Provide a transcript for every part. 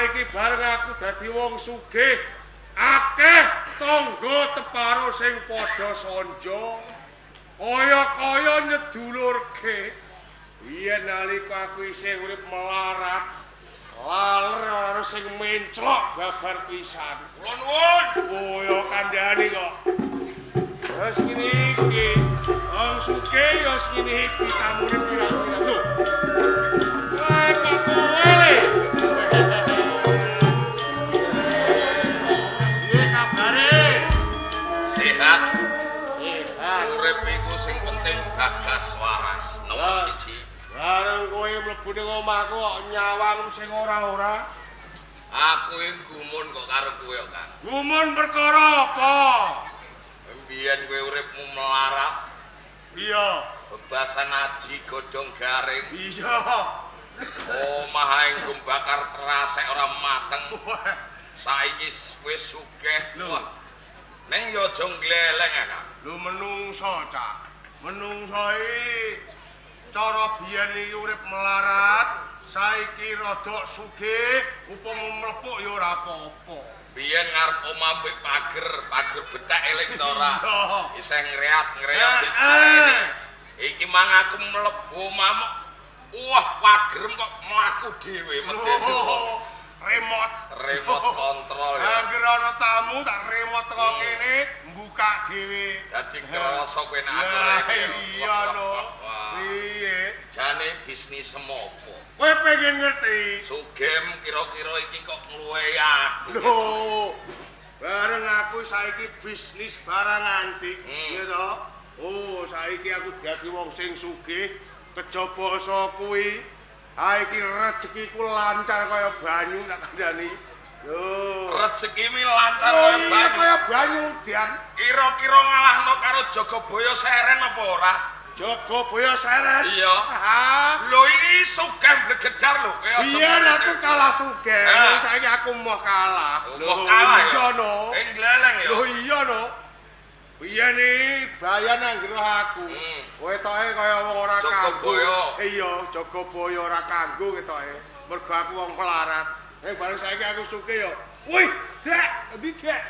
Saiki bareng aku dadi wong sugih, akeh tangga teparo sing padha sonjo. Kaya-kaya nyedulurke. Biyen nalika aku isih urip melarat, laler ora sing menclok babar pisan. Kula nuwun. Oh ya kandhane kok. Wis ngene iki. Wong sugih ya ngene iki tamune pirang-pirang. Lho. Wah, kok kowe le? Piye kabare? Sehat. Sehat. Urip iku sing penting bagas waras nomor siji. Bareng kowe mlebu ning omahku kok nyawang sing ora-ora. Aku iki gumun kok karo kowe kok, Kang. Gumun perkara apa? Mbiyen kowe uripmu melarat, Iya. bebasan aji godhong garing, Iya. omah ae bakar terasek ora mateng. Saiki wis sugih. Lho. Wah. Ning yo aja ngleleng ya, Kang. Lho menungso, Cak. Menungso iki cara biyen iki urip melarat, saiki rada sugih, upama mlepuk ya ora apa-apa. Biyen ngarep omah mbek pager, pager betek eling ta ora? Iya. Isih ngreat-ngreat. Eh, Iki mang aku mlebu omahmu. Wah, pager kok mlaku dhewe medeni. Lho, remote. Remote control ya. Angger ana tamu tak remote teko kene, mbuka dhewe. Dadi kerasa kowe nek aku Lah rene. iya no. Wah. Piye? Jane bisnis semopo. Kowe pengen ngerti? Sugem kira-kira iki kok ngluwehi aku. Lho, bareng aku saiki bisnis barang antik, iya to? Oh, saiki aku dadi wong sing sugih, kejaba iso kuwi. Saiki rezekiku lancar kaya banyu tak kandhani. Lho. Rezekimu lancar Oh kaya iya banyu. kaya banyu, Dian. Kira-kira ngalahno karo Jagabaya Seren apa ora? Jagabaya Seren. Iya. Ah. Lho iki sugih mblegedar lho kowe aja. Biyen aku kalah sugih, Ah. saiki aku moh kalah. Moh kalah ya. Iya no. Ing gleleng ya. Lho iya no. Biyen iki bayan anggere aku. Wetoke kaya wong ora kanggo. Jagabaya. Iya, Jagabaya ora kanggo ketoke. Mergo aku wong melarat. Bareng saiki aku sugih ya. Wih, Dek, endi Dek?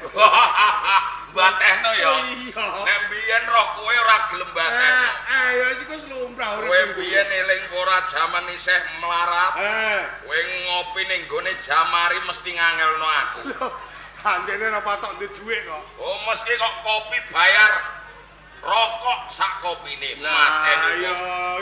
Batehno ya. Iya. Nek mbiyen roh kowe ora gelem batehno. Ya iku wis lumrah urip. Kowe mbiyen eling ora jaman isih melarat. Kowe ngopi ning gone Jamari mesti ngangelno aku. Lho, anjene ora patok duwe dhuwit kok. Oh, mesti kok kopi bayar rokok sak kopine. Lah Mateni. ya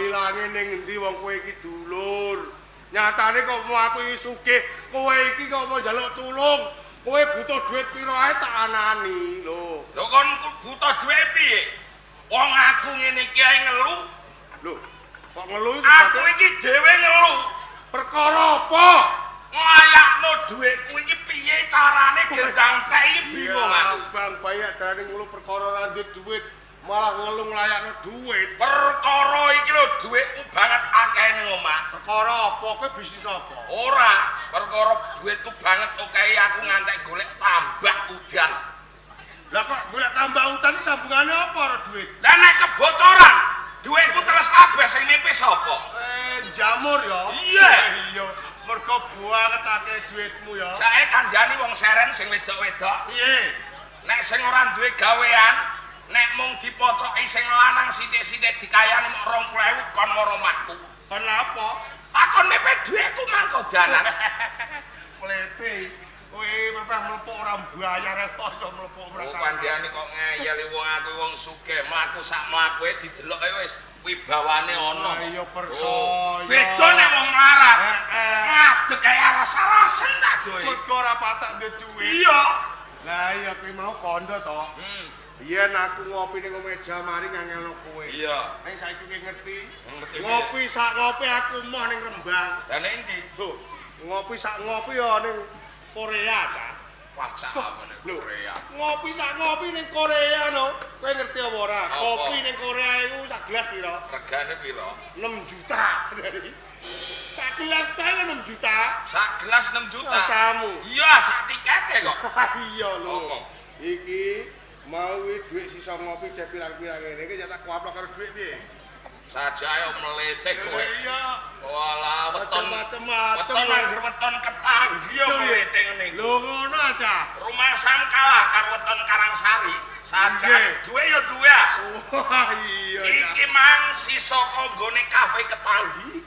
ilange ning endi wong kowe iki dulur. Nyatane kok mau aku iki sugih, kowe iki kok mau njaluk tulung. Kowe butuh dhuwit piro ae tak anani lho. Lho kon butuh dhuwit piye? Wong aku ngene iki ae ngelu. Lho, kok ngelu Aku iki dhewe ngelu. Perkara apa? Nglayakno dhuwitku iki piye carane gendang tek iki bingung aku. Bang Bayak darane ngelu perkara ora duwe dhuwit, malah ngelu nglayakno dhuwit. Perkara iki lho dhuwitku banget akeh ning omah. Perkara apa? Kowe bisnis apa? Ora, perkara dhuwitku banget oke aku ngantek golek tambak udan. Lah kok golek tambak udan iki sambungane apa karo dhuwit? Lah nek kebocoran, dhuwitku teles kabeh sing nipi sapa? Jamur ya. Iya. Iya, mergo banget akeh dhuwitmu ya. Jake kandhani wong seren sing wedok-wedok. Piye? Nek sing ora duwe gawean, nek mung dipocoki sing lanang sithik-sithik dikayani mok 20.000 kon mara omahku. Kon apa? Takon mepe dhuwitku mangko dalan. Plete. Kowe mepeh mlepuk ora mbayar kok iso mlepuk ora. Oh, kandhane kok ngeyel wong aku wong sugih, mlaku sak mlakuke dideloke wis wibawane ana. Iya percaya. Oh, beda nek wong melarat. Heeh. Ngadeg kaya aras-arasen tak doe. Mergo ora patak duwe dhuwit. Iya. Lah iya kuwi mau kandha to. Biyen aku ngopi ning omahe Jamari ngangelno kowe. Iya. Ning saiki kowe ngerti. Ngerti. Ngopi sak ngopi aku moh ning Rembang. Lah ning endi? Lho, ngopi sak ngopi ya ning Korea ta. Wah, sak amene Korea. Ngopi sak ngopi ning Korea no. Kowe ngerti apa ora? Apa? Kopi ning Korea iku sak gelas pira? Regane pira? 6 juta. Sak gelas teh 6 juta. Sak gelas 6 juta. Rasamu. Iya, sak tikete kok. Iya lho. Ngomong. Iki mau dhuwit sisa ngopi cek pirang-pirang ngene iki tak kuaplok karo dhuwit piye? Sajae mlete kowe. Iya. Walah weton macem-macem. Weton angger weton ketanggi yo mlete ngene iku. Lho ngono aja. Rumah Sam kalah karo weton Karangsari. Sajae duwe ya duwe. Wah iya. Iki mang sisa kanggone kafe ketanggi.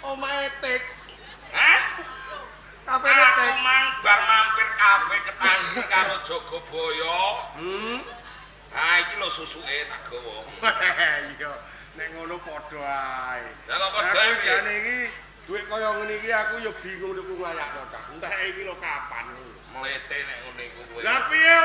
Omahe tek. Hah? Kafe tek. Aku mang bar mampir kafe ketanggi karo Jogoboyo. Ah iki lho susuke tak gawa. Iya, nek ngono padha ae. Lah kok padha ae piye? Jane iki dhuwit kaya ngene iki aku ya bingung tuku nglayakno ta. Enteke iki lho kapan. Mlete nek ngene iku kowe. Lah piye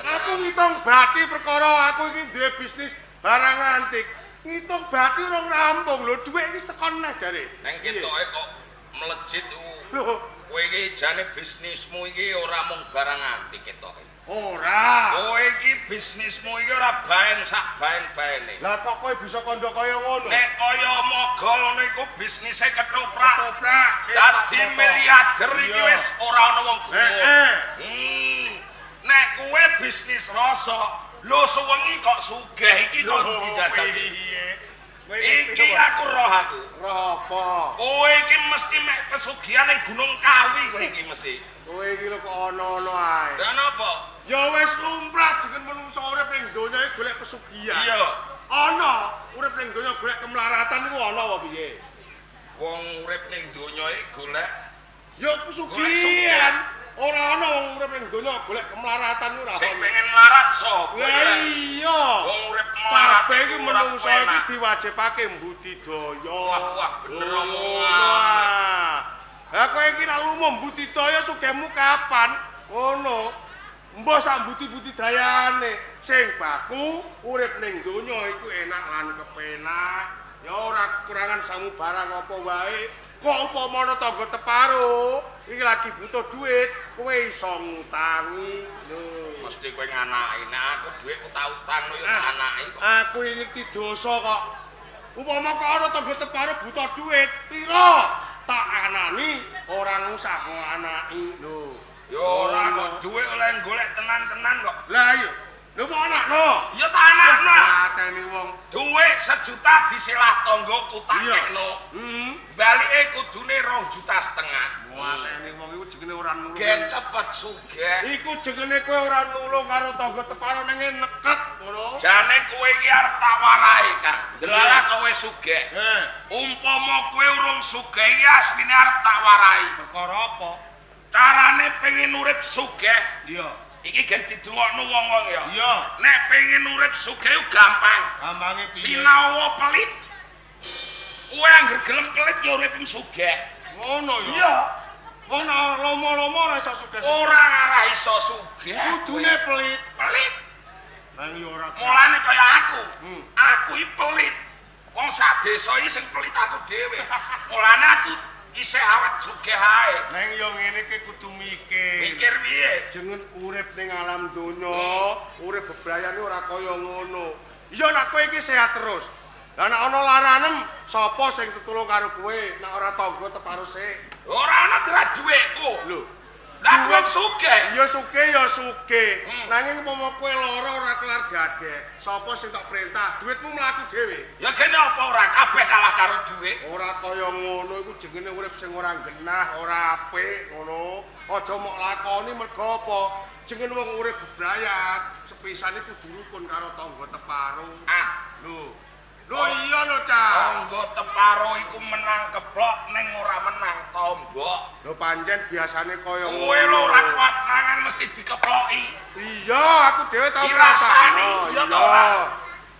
aku ngitung bati perkara aku iki duwe bisnis barang antik. Ngitung bati rong rampung lho, dhuwit iki tekon neh jare. Neng ketoke kok melejit ku. Lho, kowe iki jane bisnismu iki ora mung barang antik ketoke. Ora. Kowe iki bisnismu iki ora baen sak baen-baene. Lah kok kowe bisa kandha kaya ngono? Nek kaya mogol ngono iku bisnise ketoprak. Ketoprak. Dadi miliarder iki wis ora ana wong gumun. Heeh. Nek kowe bisnis rasa, lho suwengi kok sugih iki kok dijajal. Iki aku roh aku. Roh apa? Kowe iki mesti mek kesugihan ning Gunung Kawi kowe iki mesti. Kowe iki lho kok ana-ana ae. Lah napa? Ya wis lumrah jeneng manungsa urip ning donya iki golek pesugihan. Iya. Ana urip ning donya golek kemelaratan iku ana apa piye? Wong urip ning donya iki golek ya pesugihan. Ora ana wong urip ning donya golek kemelaratan ora. Sing pengen melarat sapa? Lah iya. Wong urip melarat kabeh iki manungsa iki diwajibake mbudidaya. Wah wah bener omongan. Lah kowe iki nek lumo mbudidaya sugihmu kapan? Ngono. Mbah sak mbudi-budidayane sing baku urip ning donya iku enak lan kepenak. Ya ora kekurangan sangu barang apa wae. Kok upama ana tangga teparo iki lagi butuh duit, kowe iso ngutangi. Lho, mesti kowe nganaki. Nek aku dhuwitku tak utang lho ya tak anaki kok. Aku iki ngerti dosa kok. Upama kok ana tangga teparo butuh duit, pira? Tak anani, ora usah nganaki. Lho. Ya ora kok dhuwit oleh golek tenan-tenan kok. Lah iya. Lho kok anakno? Ya tak anakno. Pateni wong. Dhuwit 1 juta diselah tanggaku tak kekno. Balike kudune 2,5 juta. Wateni wong iku jenenge ora nulung. Gen cepet sugih. Iku jenenge kowe ora nulung karo tangga teparo ning nekek ngono. Jane kowe iki arep tak warai, Kang. Delalah kowe sugih. Heh. Umpama kowe urung sugih iki asline arep tak warai. Perkara apa? Carane pengen urip sugih. Iya. Iki gen didungokno wong-wong ya. Iya. Nek pengen urip sugih ku gampang. Gampange piye? Sinau pelit. Kowe angger gelem pelit ya uripmu sugih. Ngono ya. Iya. Wong nek lomo-lomo ora iso sugih. Ora ngarah iso sugih. Kudune pelit. Pelit. Nang ya ora. Mulane kaya aku. Aku iki pelit. Wong sak desa iki sing pelit aku dhewe. Mulane aku isih awet sugih ae. Neng yo ngene iki kudu mikir. Mikir piye? Jeneng urip ning alam donya, urip bebrayane ora kaya ngono. Iya nek kowe iki sehat terus. Lah nek ana laranem, sapa sing tetulung karo kowe nek ora tangga teparo sik? Ora ana dra dhuwitku. Lho. Lah kowe sugih. Ya sugih ya sugih. Nanging umpama kowe lara ora kelar dadek, sapa sing tok perintah? Duitmu mlaku dhewe. Ya kene apa ora kabeh kalah karo dhuwit. Ora kaya ngono iku jenenge urip sing ora genah, ora apik ngono. Aja mok lakoni mergo apa? Jenenge wong urip bebrayat, sepisan iku kudu rukun karo tangga teparo. Ah, lho. Lho iya lho, Cak. Tangga teparo iku menang keplok ning ora menang tombok. Lho pancen biasane kaya ngono. Kowe lho ora kuat mangan mesti dikeploki. Iya, aku dhewe tau dirasani, iya ta ora?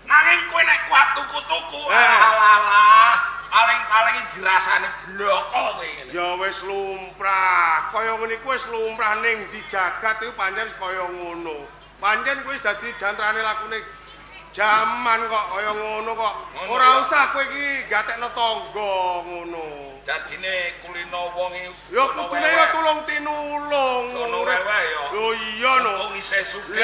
Nanging kowe nek kuat tuku-tuku, alah-alah, paling-paling dirasani bloko kowe ngene. Ya wis lumrah. Kaya ngene iku wis lumrah ning di jagat iku pancen kaya ngono. Pancen kuwi wis dadi jantrane lakune jaman kok kaya ngono kok. Ora usah kowe iki gatekno tangga ngono. Dadine kulino wong iki ya kudune ya tulung tinulung ngono wae ya. Lho iya no. Wong isih sugih.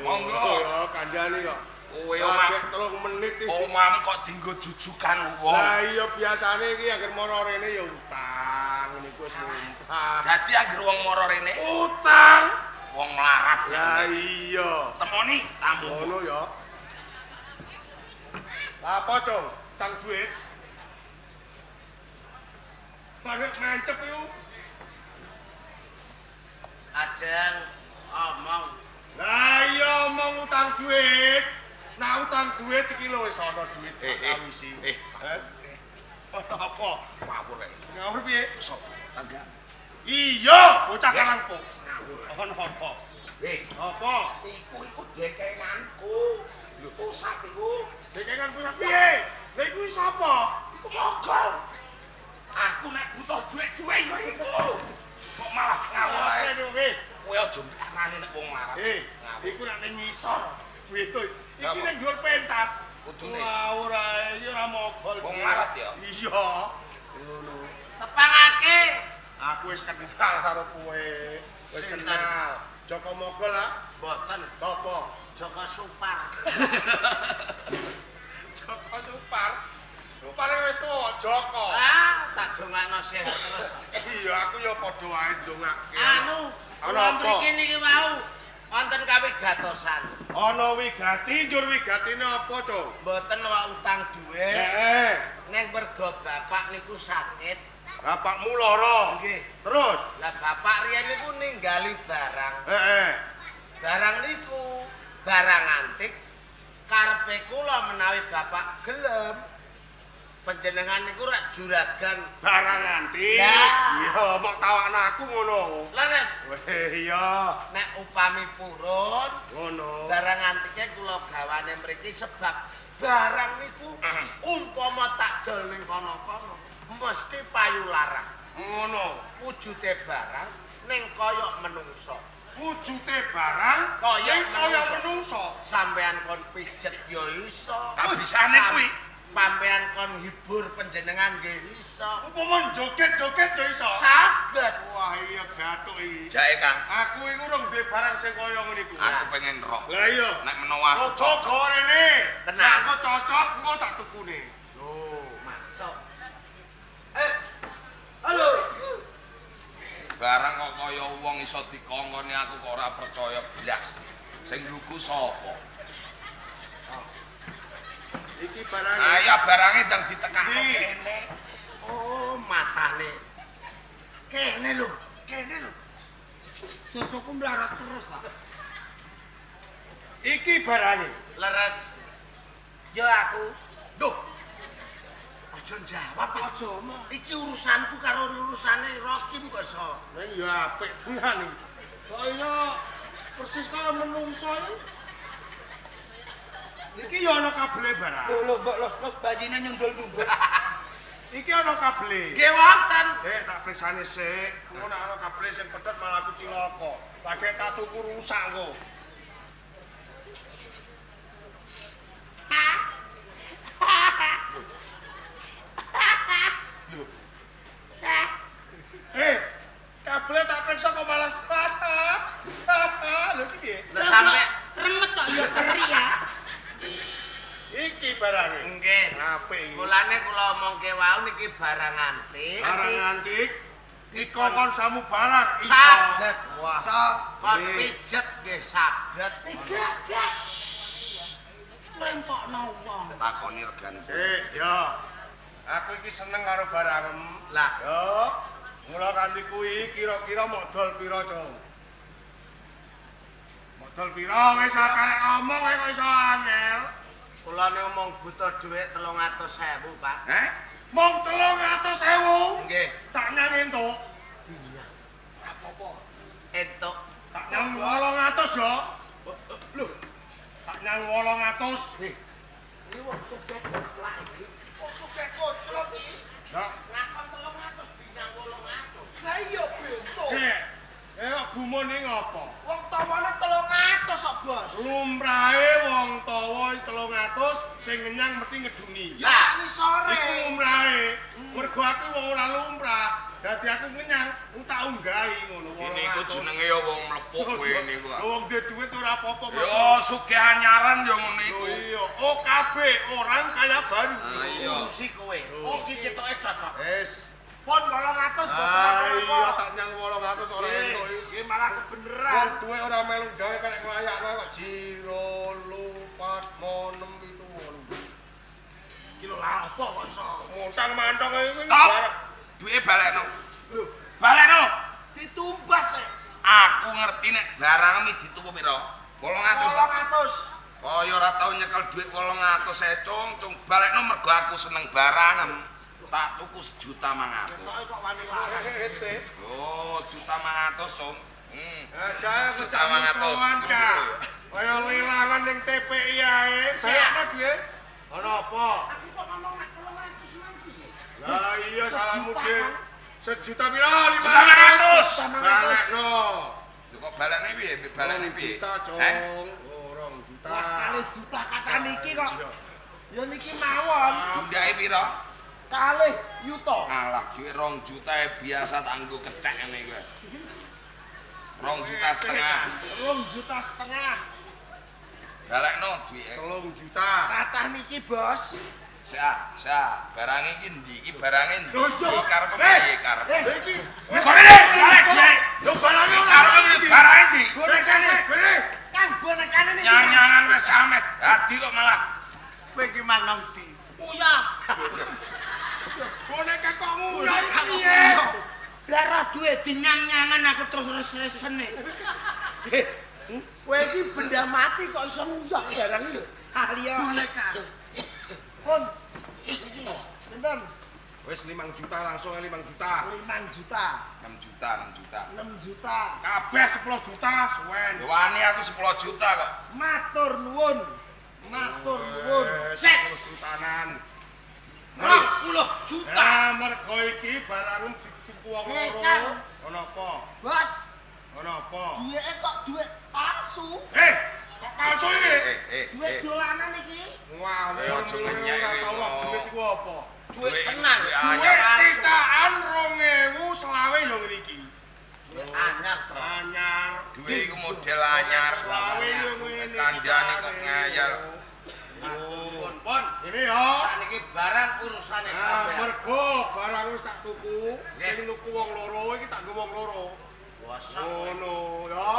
Monggo ya kandhane kok. Kowe omah 3 menit iki. Omahmu kok dinggo jujukan wong. Lah iya biasane iki anggere mara rene ya utang ngene iku wis lumrah. Dadi anggere wong mara rene utang. Wong melarat. Lah iya. Temoni tamu. Ngono ya. Lah apa, Cung? Utang duit. Barek mancep iku. Ajeng omong. Lah iya omong utang duit. Nah utang duit iki lho wis ana duit tak awisi. Ana apa? Ngawur rek. Ngawur piye? Sapa? Tangga. Iya, bocah Karangpuk. Ngawur. Ana apa? Apa? Iku dekenganku. Lho pusat iku. Dekengan pusat piye? Lha iku sapa? Iku mogol. Aku nek butuh duit-duit ya iku. Kok malah ngawur ae. Kowe aja mbarane nek wong larat. Iku nek ning ngisor. Duit iki ning dhuwur pentas. Kudune. Ngawur ae iki ora mogol. Wong larat ya? Iya. Ngono. Tepangake. Aku wis kenal karo kowe. Wis kenal. Joko Mogol ah? Mboten. Sapa? Joko Supar. Joko Supar. Supare wis tuwa, Joko. Ah, tak dongakno sehat terus. Iya, aku ya padha wae ndongake. Anu, ana apa? Mriki niki wau wonten kawigatosan. Ana wigati, njur wigatine apa, Cuk? Mboten wae utang dhuwit. Heeh. Ning mergo bapak niku sakit. Bapakmu lara. Nggih. Terus? Lah bapak riyen niku ninggali barang. Heeh. Barang niku barang antik. Karepe kula menawi bapak gelem panjenengan niku rak juragan barang antik. Iya, mok tawakno aku ngono. Leres. Weh, iya. Nek upami purun ngono. Barang antike kula gawane mriki sebab barang niku umpama tak dol ning kono-kono mesti payu larang. Ngono. Wujute barang ning kaya menungso. Wujute barang kaya menungso. Sampean kon pijet ya iso. Kabisane kuwi. Pampean kon hibur panjenengan nggih iso. Upama joget-joget ya iso. Saged. Wah iya gathuk iki. Jae Kang. Aku iku rong duwe barang sing kaya ngene iku. Aku pengen roh. Lah iya. Nek menawa aku cocok rene. Tenan. Nek aku cocok engko tak tukune. Lho, masuk. Halo. Barang kok kaya wong iso dikongkoni aku kok ora percaya blas. Sing lugu sapa? Iki barange. Ah iya barange ndang ditekakno kene. Oh, matane. Kene lho, kene lho. Susuku mlarat terus, Pak. Iki barange. Leres. Yo aku. Duh. Aja jawab, aja omong. Iki urusanku karo urusane Rokim kok iso. Ning ya apik tenan iki. Kaya persis kaya menungso iki. Iki ya ana kabele barang. Lho mbok los-los bajine nyundul-nyundul. Iki ana kabele. Nggih wonten. Tak priksane sik. Engko nek ana kabele sing pedhot malah aku cilaka. Lagi tak tuku rusak engko. Lho. Kabele tak priksa kok malah lho iki piye? Lah sampe remet kok ya keri ya. Iki barange. Nggih. Apik iki. Mulane kula omongke wau niki barang antik. Barang antik dikongkon samu barang iso. Saged. Wah. Kon pijet nggih saged. Gagak. Mrempokno wong. Takoni regane. Ya. Aku iki seneng karo barangem. Lah, yo. Mula kanthi kuwi kira-kira mok dol pira, Cung? Mok dol pira wis karek omong kok iso angel. Kula niku mung butuh dhuwit 300.000, Pak. Heh? Mung 300.000? Nggih. Tak nyang entuk. Iya. Ora apa-apa. Entuk. Tak nyang 800 yo. Lho. Tak nyang 800. Nggih. Iki wong sugih koplak iki. Wong sugih koclok iki. Lah, ngakon 300 dinyang 800. Lah iya bento. Kok gumun iki ngopo? Wong tawane 300 kok, Bos. Lumrahe wong tawa 300 sing ngenyang mesti ngeduni. Ya sak ngisore. Iku lumrahe. Mergo aku wong ora lumrah. Dadi aku ngenyang, tak unggahi ngono. Ini iku jenenge ya wong mlepuk kowe niku. Lho wong duwe dhuwit ora apa-apa. Ya sugih anyaran ya ngono iku. Iya, OKB, orang kaya baru. Iya. Urusi kowe. Iki ketoke cocok. Wis. Pun 800 mboten apa-apa. Iya, tak nyang 800 ora entuk iki. Nggih malah kebeneran. Wong duwe ora melu gawe karek nglayakno kok 2 4 6 7 8. Iki lho lha apa kok iso? Montang-mantong iki. Stop. Duwe balekno. Balekno. Ditumbas e. Aku ngerti nek barang iki dituku pira? 800. 800. Kaya ora tau nyekel dhuwit 800 e, Cung, Cung. Balekno mergo aku seneng barang. Tak tuku 1.500.000. Ketoke kok wani-wani. Oh, 1.500.000, Cung. Aja 1.500.000. Cak. Kaya lelangan ning TPI ae. Balekno duwe. Ana apa? Aku kok ngomong nek 300 nang piye? Lah iya salahmu dhewe. Sejuta pira? 500. 500. Balekno. Lho kok balekne piye? Balekne piye? Juta, Cung. Eh? Oh, 2 juta. Wah, kalih juta kata niki kok. Ya niki mawon. Jumlahe pira? Kalih yuta. Alah, duit 2 juta biasa tak nggo kecek ngene kowe. 2,5 juta. 2,5 juta. Balekno duwike. 3 juta. Kathah niki, Bos. Sik, barange iki ndi? Iki barange ndi? Lho, iya. Iki karepe Eh. piye karepe? Lha iki Wis kene, balik duit. Lho barange ora Karepe piye barange ndi? Bonekane, gere. Kang bonekane niki. Nyang-nyangan wis samet. Hadi kok malah Kowe iki mang nang ndi? Uyah. Boneka kok nguyah piye? Lah roh duwe dinyang-nyangan aku terus res-resene. Kowe iki benda mati kok iso nguyah barang iki. Ah liya. Boneka. Pun. Iki pinten? Wis 5 juta langsung 5 juta. 5 juta. 6 juta, 6 juta. 6 juta. Kabeh 10 juta suwen. Ya wani aku 10 juta kok. Matur nuwun. Matur nuwun. Ses 10 jutanan. 20 juta. Nah, mergo iki barang dituku wong loro. Kang. Ana apa? Bos, Ana apa? duweke kok duit palsu? Eh, kok palsu iki? Duit dolanan iki. Ngawur. Aja ngenyek ora iki, tau kok. duit iku apa. Duit tenan. Duit citaan 2025 yo ngene iki. Duit anyar to. Anyar. Duit iku model anyar. Selawe yo ngene. Kandhane kok ngayal. Pun, pun. Ini yo. Sakniki barang urusane Nah, sampean. mergo barang wis tak tuku, sing nuku wong loro iki tak nggo wong loro. Bosok. Ngono ya.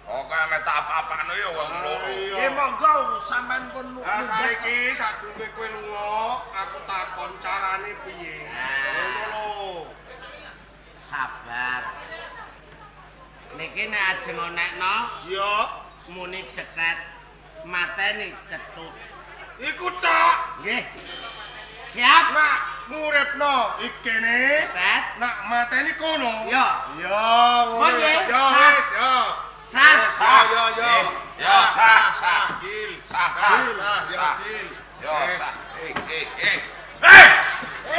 Oh, kok ame tak apa-apakno ya wong loro. Nggih monggo sampean pun Nah, numbas. saiki sadurunge kowe lunga, aku takon carane piye. Ngono lho. Sabar. Niki nek ajeng onekno Iya, muni cetet, mateni cetut. iku tok. Nggih. Siap. Nak nguripno ikene, Cetet. nak mateni kono. Iya. Iya, ngono. Pun, nggih. Ya Sah. wis, ya. Sah. Wis, Ya, ya, ya. Ya, sah, sah. Deal. Sah, sah. Sah, ya, Sah. deal. Ya, Wis. sah. Eh.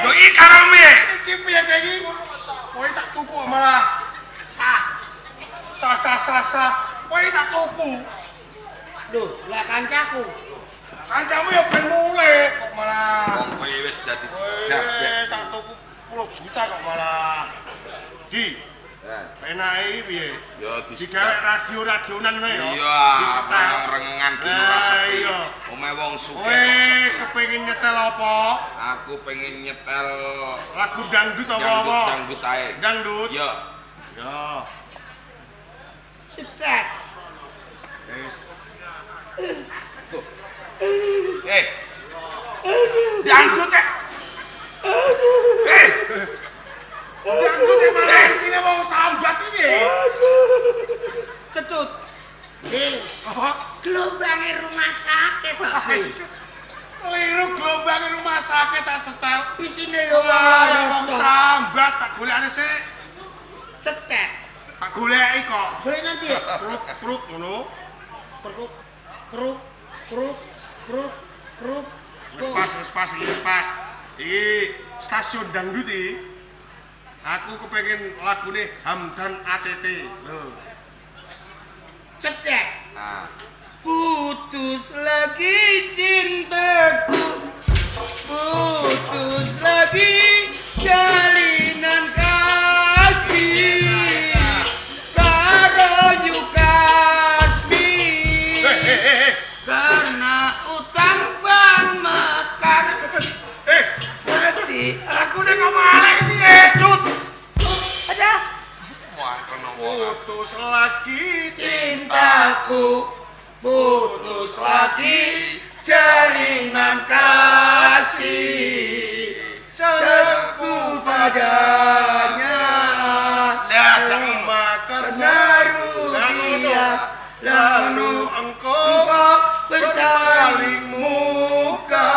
Lho iki karepmu piye? Iki piye kayak iki? Kowe tak tuku kok malah. Sah. Sah sah sah sah. Kowe tak tuku. Lho, lah kancaku. Kancamu ya ben mulih kok malah. Wong kowe wis dadi Kowe dabek. tak tuku 10 juta kok malah. Di, penake iki piye? Ya Digawe radio-radionan ngono ya. Iya, Disetel. rengan ki ora Lah, sepi. iya. Omahe wong sugih. Kowe kok sepi. kepengin nyetel apa? Aku pengen nyetel Lagu dangdut apa dangdut apa? dangdut ae. Dangdut. Iya. Ya. Cetet. Wis. Eh. Dangdut eh. Eh, Dangdut e malah isine wong sambat iki piye? Cetut. Nggih. Apa? Gelombange rumah sakit kok. Keliru gelombange rumah sakit tak setel. Isine yo Wah, ya wong sambat tak golekane sik. Cetet. Tak goleki kok. Boleh nanti ya? Kruk kruk ngono. Kruk kruk kruk kruk kruk. Wis pas, wis pas, iki wis pas. Iki stasiun dangdut iki. Aku kepengin lagune Hamdan ATT. Lho. Cetet. Nah, Putus lagi cintaku, putus lagi jalinan kasih, karo Yukasbi. Eh eh eh Karena utang bank mekar. eh. Berarti Lagune kok malah piye? Cut. ada wah kono wong. Putus lagi cintaku, putus lagi Jalinan kasih selaku padanya. Cuma karena rupiah lalu engkau bersaling muka.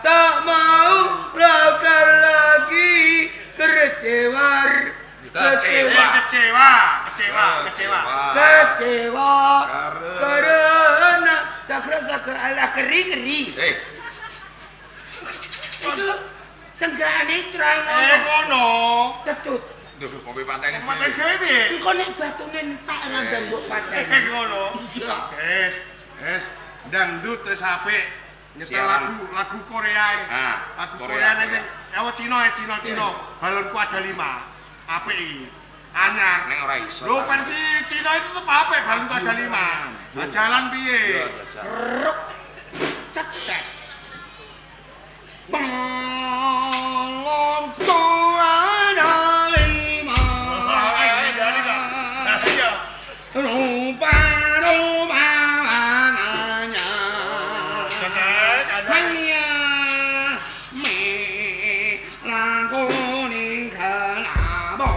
Tak mau lakukan lagi kecewa, Kecewa. Kecewa, kecewa, kecewa. Kecewa karena sakra-sakra ala keri-keri. Itu senggane terang ngono. Cecut. Duh, kopi pateni. Pateni dhewe piye? Engko nek batune entek ora ndang mbok pateni. Ngono. Iya. Wis, wis, dangdut wis apik. Nyetel lagu lagu Korea. Lagu Korea sing apa Cina ya, Cina Cina. Balonku ada 5. Apik iki. Anyar. Nek ora iso. Lho versi Cina itu tetep apik, balonku ada 5. Lah jalan piye? Ruk. Cetet. Balonku ada 5. Rupa-rupa warnanya. Hanya merah kuning kelabu.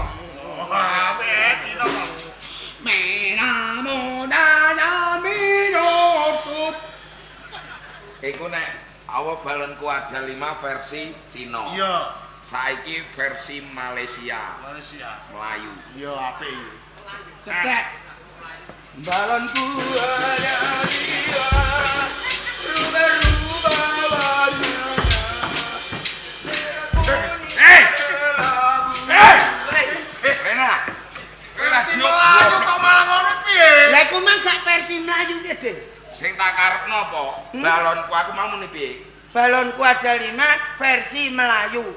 Merah muda dan biru putih. Iku nek awa balonku ada 5 versi Cina. Iya. Saiki versi Malaysia. Malaysia. Melayu. Iya apik iki. Cetek. Balonku ada 5. Rupa-rupa warnanya. Hei! Hei! Rena. Versi Melayu kok malah ngono piye? Lah iku mah gak versi Melayu piye, Dik? Sing tak karepno apa? Balonku aku mau muni piye? Balonku ada 5 versi Melayu.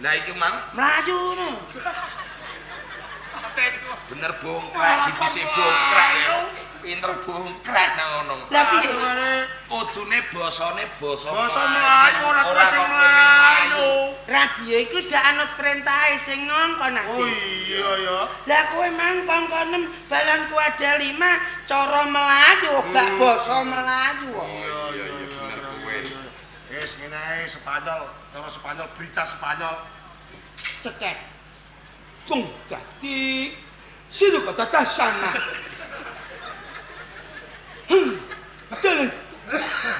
Lah iki mang Melayu ngono. Bener bongkrek, dhisik bongkrek ya. Pinter bongkrek nang ngono. Lah piye? Kudune basane basa Basa Melayu ora kuwi sing Melayu. Radio iku dak anut perintahe sing ngongkon aku. Oh iya ya. Lah kowe mang kongkonen balonku ada 5 cara Melayu gak basa Melayu. Oh iya iya bener kowe. Wis ngene ae Spanyol, cara Spanyol berita Spanyol. Cetek. Tung dadi sino kata sana. Dalan.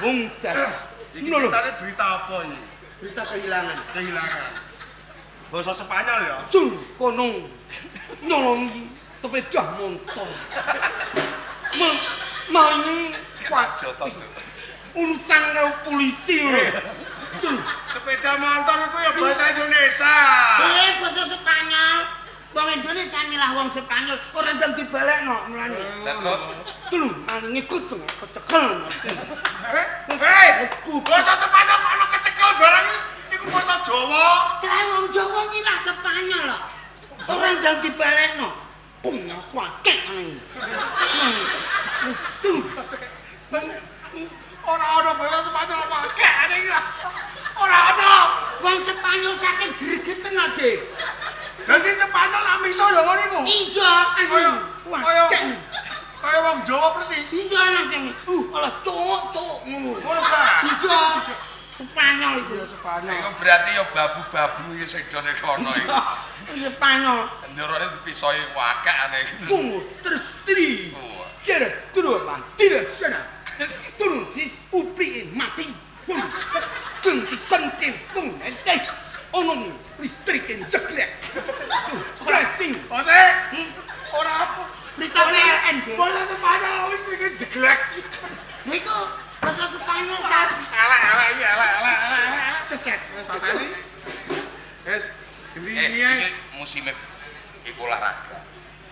Wong das. Iki beritane berita apa iki? Berita kehilangan. Kehilangan. Basa Spanyol ya. Tung kono nyolongi sepeda motor. Main jotos lho. Urusan karo polisi lho. Sepeda motor iku ya bahasa Indonesia. Basa Spanyol. Wong Indonesia nyilah wong Spanyol ora ndang dibalekno mulane. Lah terus tulung maninge kutung kecekel. Hei, basa Spanyol kok ono kecekel barang iku basa Jawa. Lah wong Jawa nyilah Spanyol lho. Ora ndang dibalekno. Bung aku akeh ngene. Ora ono basa Spanyol apa akeh ngene iki. Ora ono. Wong Spanyol saking gregeten lho, Dik. Dadi Spanyol lak miso ya ngono iku. Iya, kaya kaya wong Jawa persis. Iya nang alah cuk-cuk ngono. Ngono ta? Iya. Spanyol iku. Iya Spanyol. Iku berarti ya babu-babu iki sing done kono iku. Spanyol. Ndorone dipisoi wakek ane. Tunggu terus tri. Cere turun mati sana. Turun di upi mati. Tung di sentin tung ente. Ono listrik jeglek. Pressing. Ose. Ora apa. Berita PLN. Basa Spanyol listrik jeglek. Niku basa Spanyol sak. Elek-elek iki elek-elek elek. Cecek. Pateni. Wis, genti iki musime iku olahraga.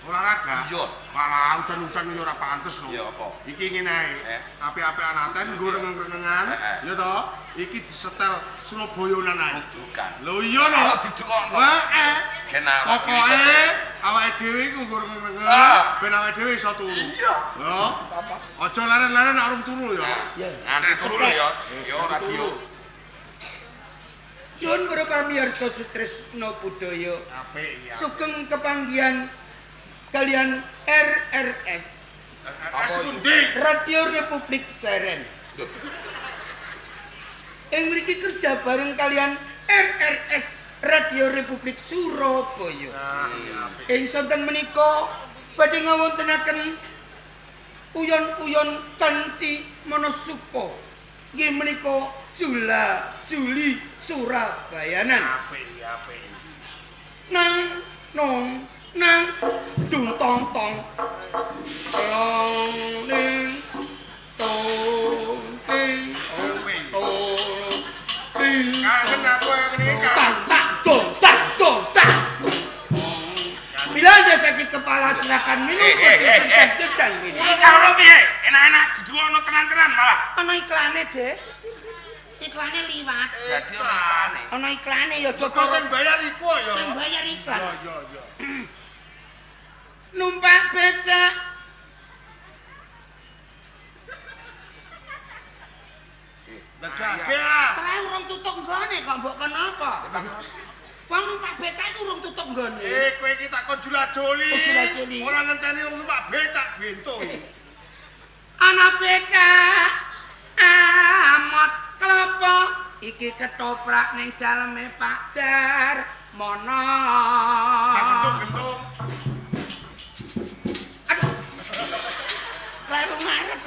Olahraga? Iya. Malah udan-udan iki ora pantes lho. Iya apa? Iki ngene ae. Apik-apikan aten nggo rengeng-rengengan, ya to. Iki disetel Surabayanan ae. Dudukan. Lho iya no. Didukokno. Heeh. Gen awake dhewe iso Pokoke awake dhewe iku nggo rengeng-rengen ben awake dhewe iso turu. Iya. Lho. Aja leren-leren nek urung turu ya. Nganti turu lho ya. Yo radio. Nyuwun para pamirsa Sutresna Budaya. Apik iya. Sugeng kepanggihan kalian RRS. RRS kundi? Radio Republik Seren. Lho. Ing mriki kerja bareng kalian RRS Radio Republik Surabaya. Ing sonten menika badhe ngawontenaken uyon-uyon kanthi manasuka. Nggih menika Jula Juli Surabayanan. Apik, apik. Nang nong nang dung tong tong. Long ning tong ting tong ting. Kangen aku yang ini kan. Tang tak dong tak dong tak. Bila Anda sakit kepala silakan minum kopi ini. Iki karo piye? Enak-enak diduwono tenan-tenan malah. Ana iklane, Dek. Iklane liwat. Dadi ana iklane. Ana iklane ya Kok sing bayar iku ya. Sing bayar iklan. Ya ya ya. Numpak becak. Legake ah. Trae urung tutuk nggone kok mbok kenapa? Wong numpak becak iku urung tutuk nggone. Eh kowe iki tak kon jula-juli. Jula-juli. Ora ngenteni wong numpak becak bento. Ana becak amot klepo iki ketoprak ning daleme Pak Darmono. Gentung-gentung. Aduh. Kleru ngarep.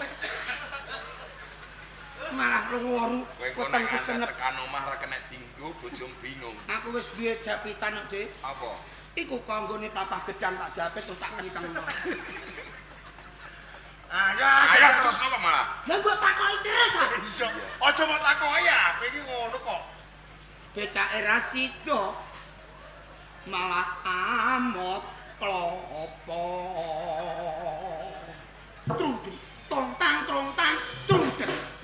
Malah luwur wetengku senep. Tekan omah ra kena dinggo, bojomu bingung. Aku wis duwe japitan kok, Dik. Apa? Iku kanggone papah gedang tak japit terus tak kentengno. Ayo, ayo terusno kok malah. Lah mbok takoki terus ah. Iya. Aja mbok takoki ya, kowe iki ngono kok. Becake ra sida. Malah amot klopo. Trung tong tang trong tang trung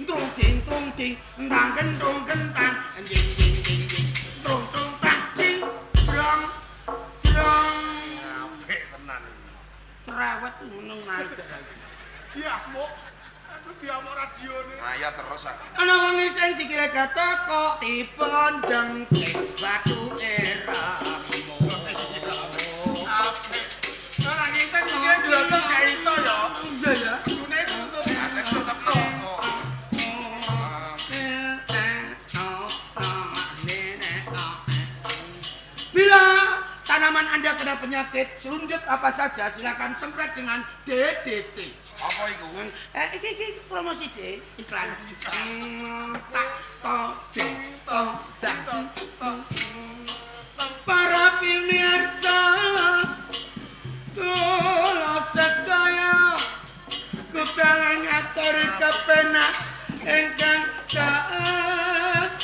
trung ding trung ding entang kentung kentang ding ding ding ding trung trung tang ding brong brong. Apik tenan iki. Cerewet ngono ngadeg. Diamuk. Aku diamuk radione. Ayo terus aku. Ana wong iseng sikile gatel kok dipon jengkit batuke ramo. Apik. Ora ngiseng sikile jlotok gak iso ya. Iya ya. Kudune tutup. Bila tanaman Anda kena penyakit selundut apa saja silakan semprot dengan DDT. Apa iku? Iki promosi D, iklan. Tak to to tak. Para pemirsa kula sedaya kula ngatur kepenak ingkang saekeca.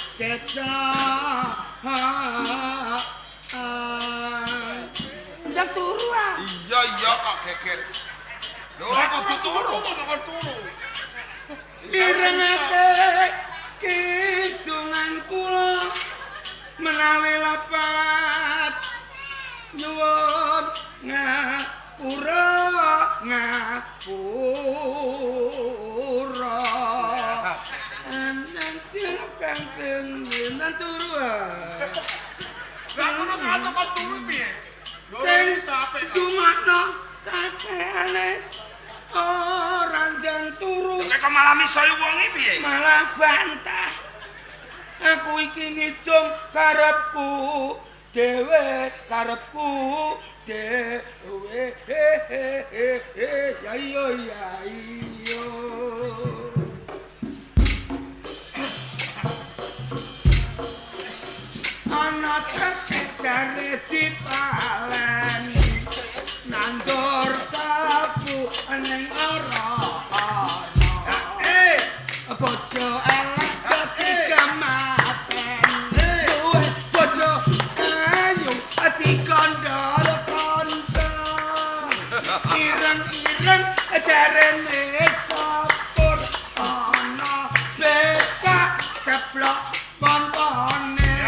Ndang turu ah. Iya iya kok geger. Lho ora kudu turu kok kon turu. Mirengake kidungan kula menawi lepat nyuwun ngapura ngapura. Nanti kang nang turu ah. Lah kono kanca kon turu piye? Sing dumakno kakekane ora ndang turu. Nek kok malah misohi wong iki piye? Malah bantah. Aku iki ngidung karepku dhewe, karepku dhewe. Ya iya ya iya. Ana jare dipaleni nandur tabu ning ora ana. Bojo elek dadi kematen duwe bojo ayu dikandhal kanca ireng-ireng jarene sepur ana becak ceplok pontone.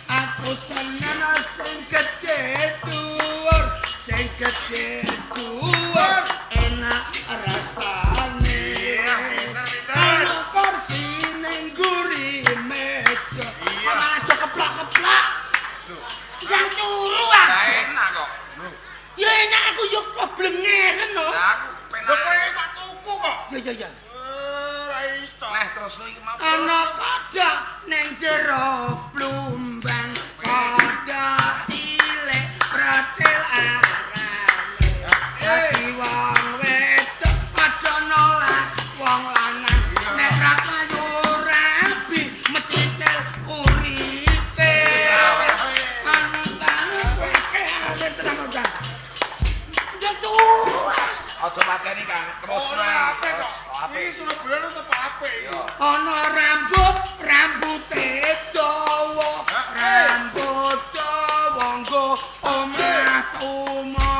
Aku seneng sing gedhe dhuwur, sing gedhe dhuwur enak rasane. Ana kursi ning guri meja. Malah aja keplak-keplak. Yang turu ah. Lah enak kok. Ya enak aku yo kok blengeren no. Lah aku penak. Lho kowe wis tak tuku kok. Ya ya ya. Ora to. Nah, terus iki mau. Ana kodhok ning jero plumbang, kodhok cilik pracil arane. Dadi wong wedok aja nolak wong lanang, nek ra payu rabi mecicil uripe. Ana tangan tenang ora. Aja mateni Kang, terus Ora apik kok. Iki Surabaya tetep apik iki. Ana rambut, rambute dawa, rambut dawa nggo omah tumo.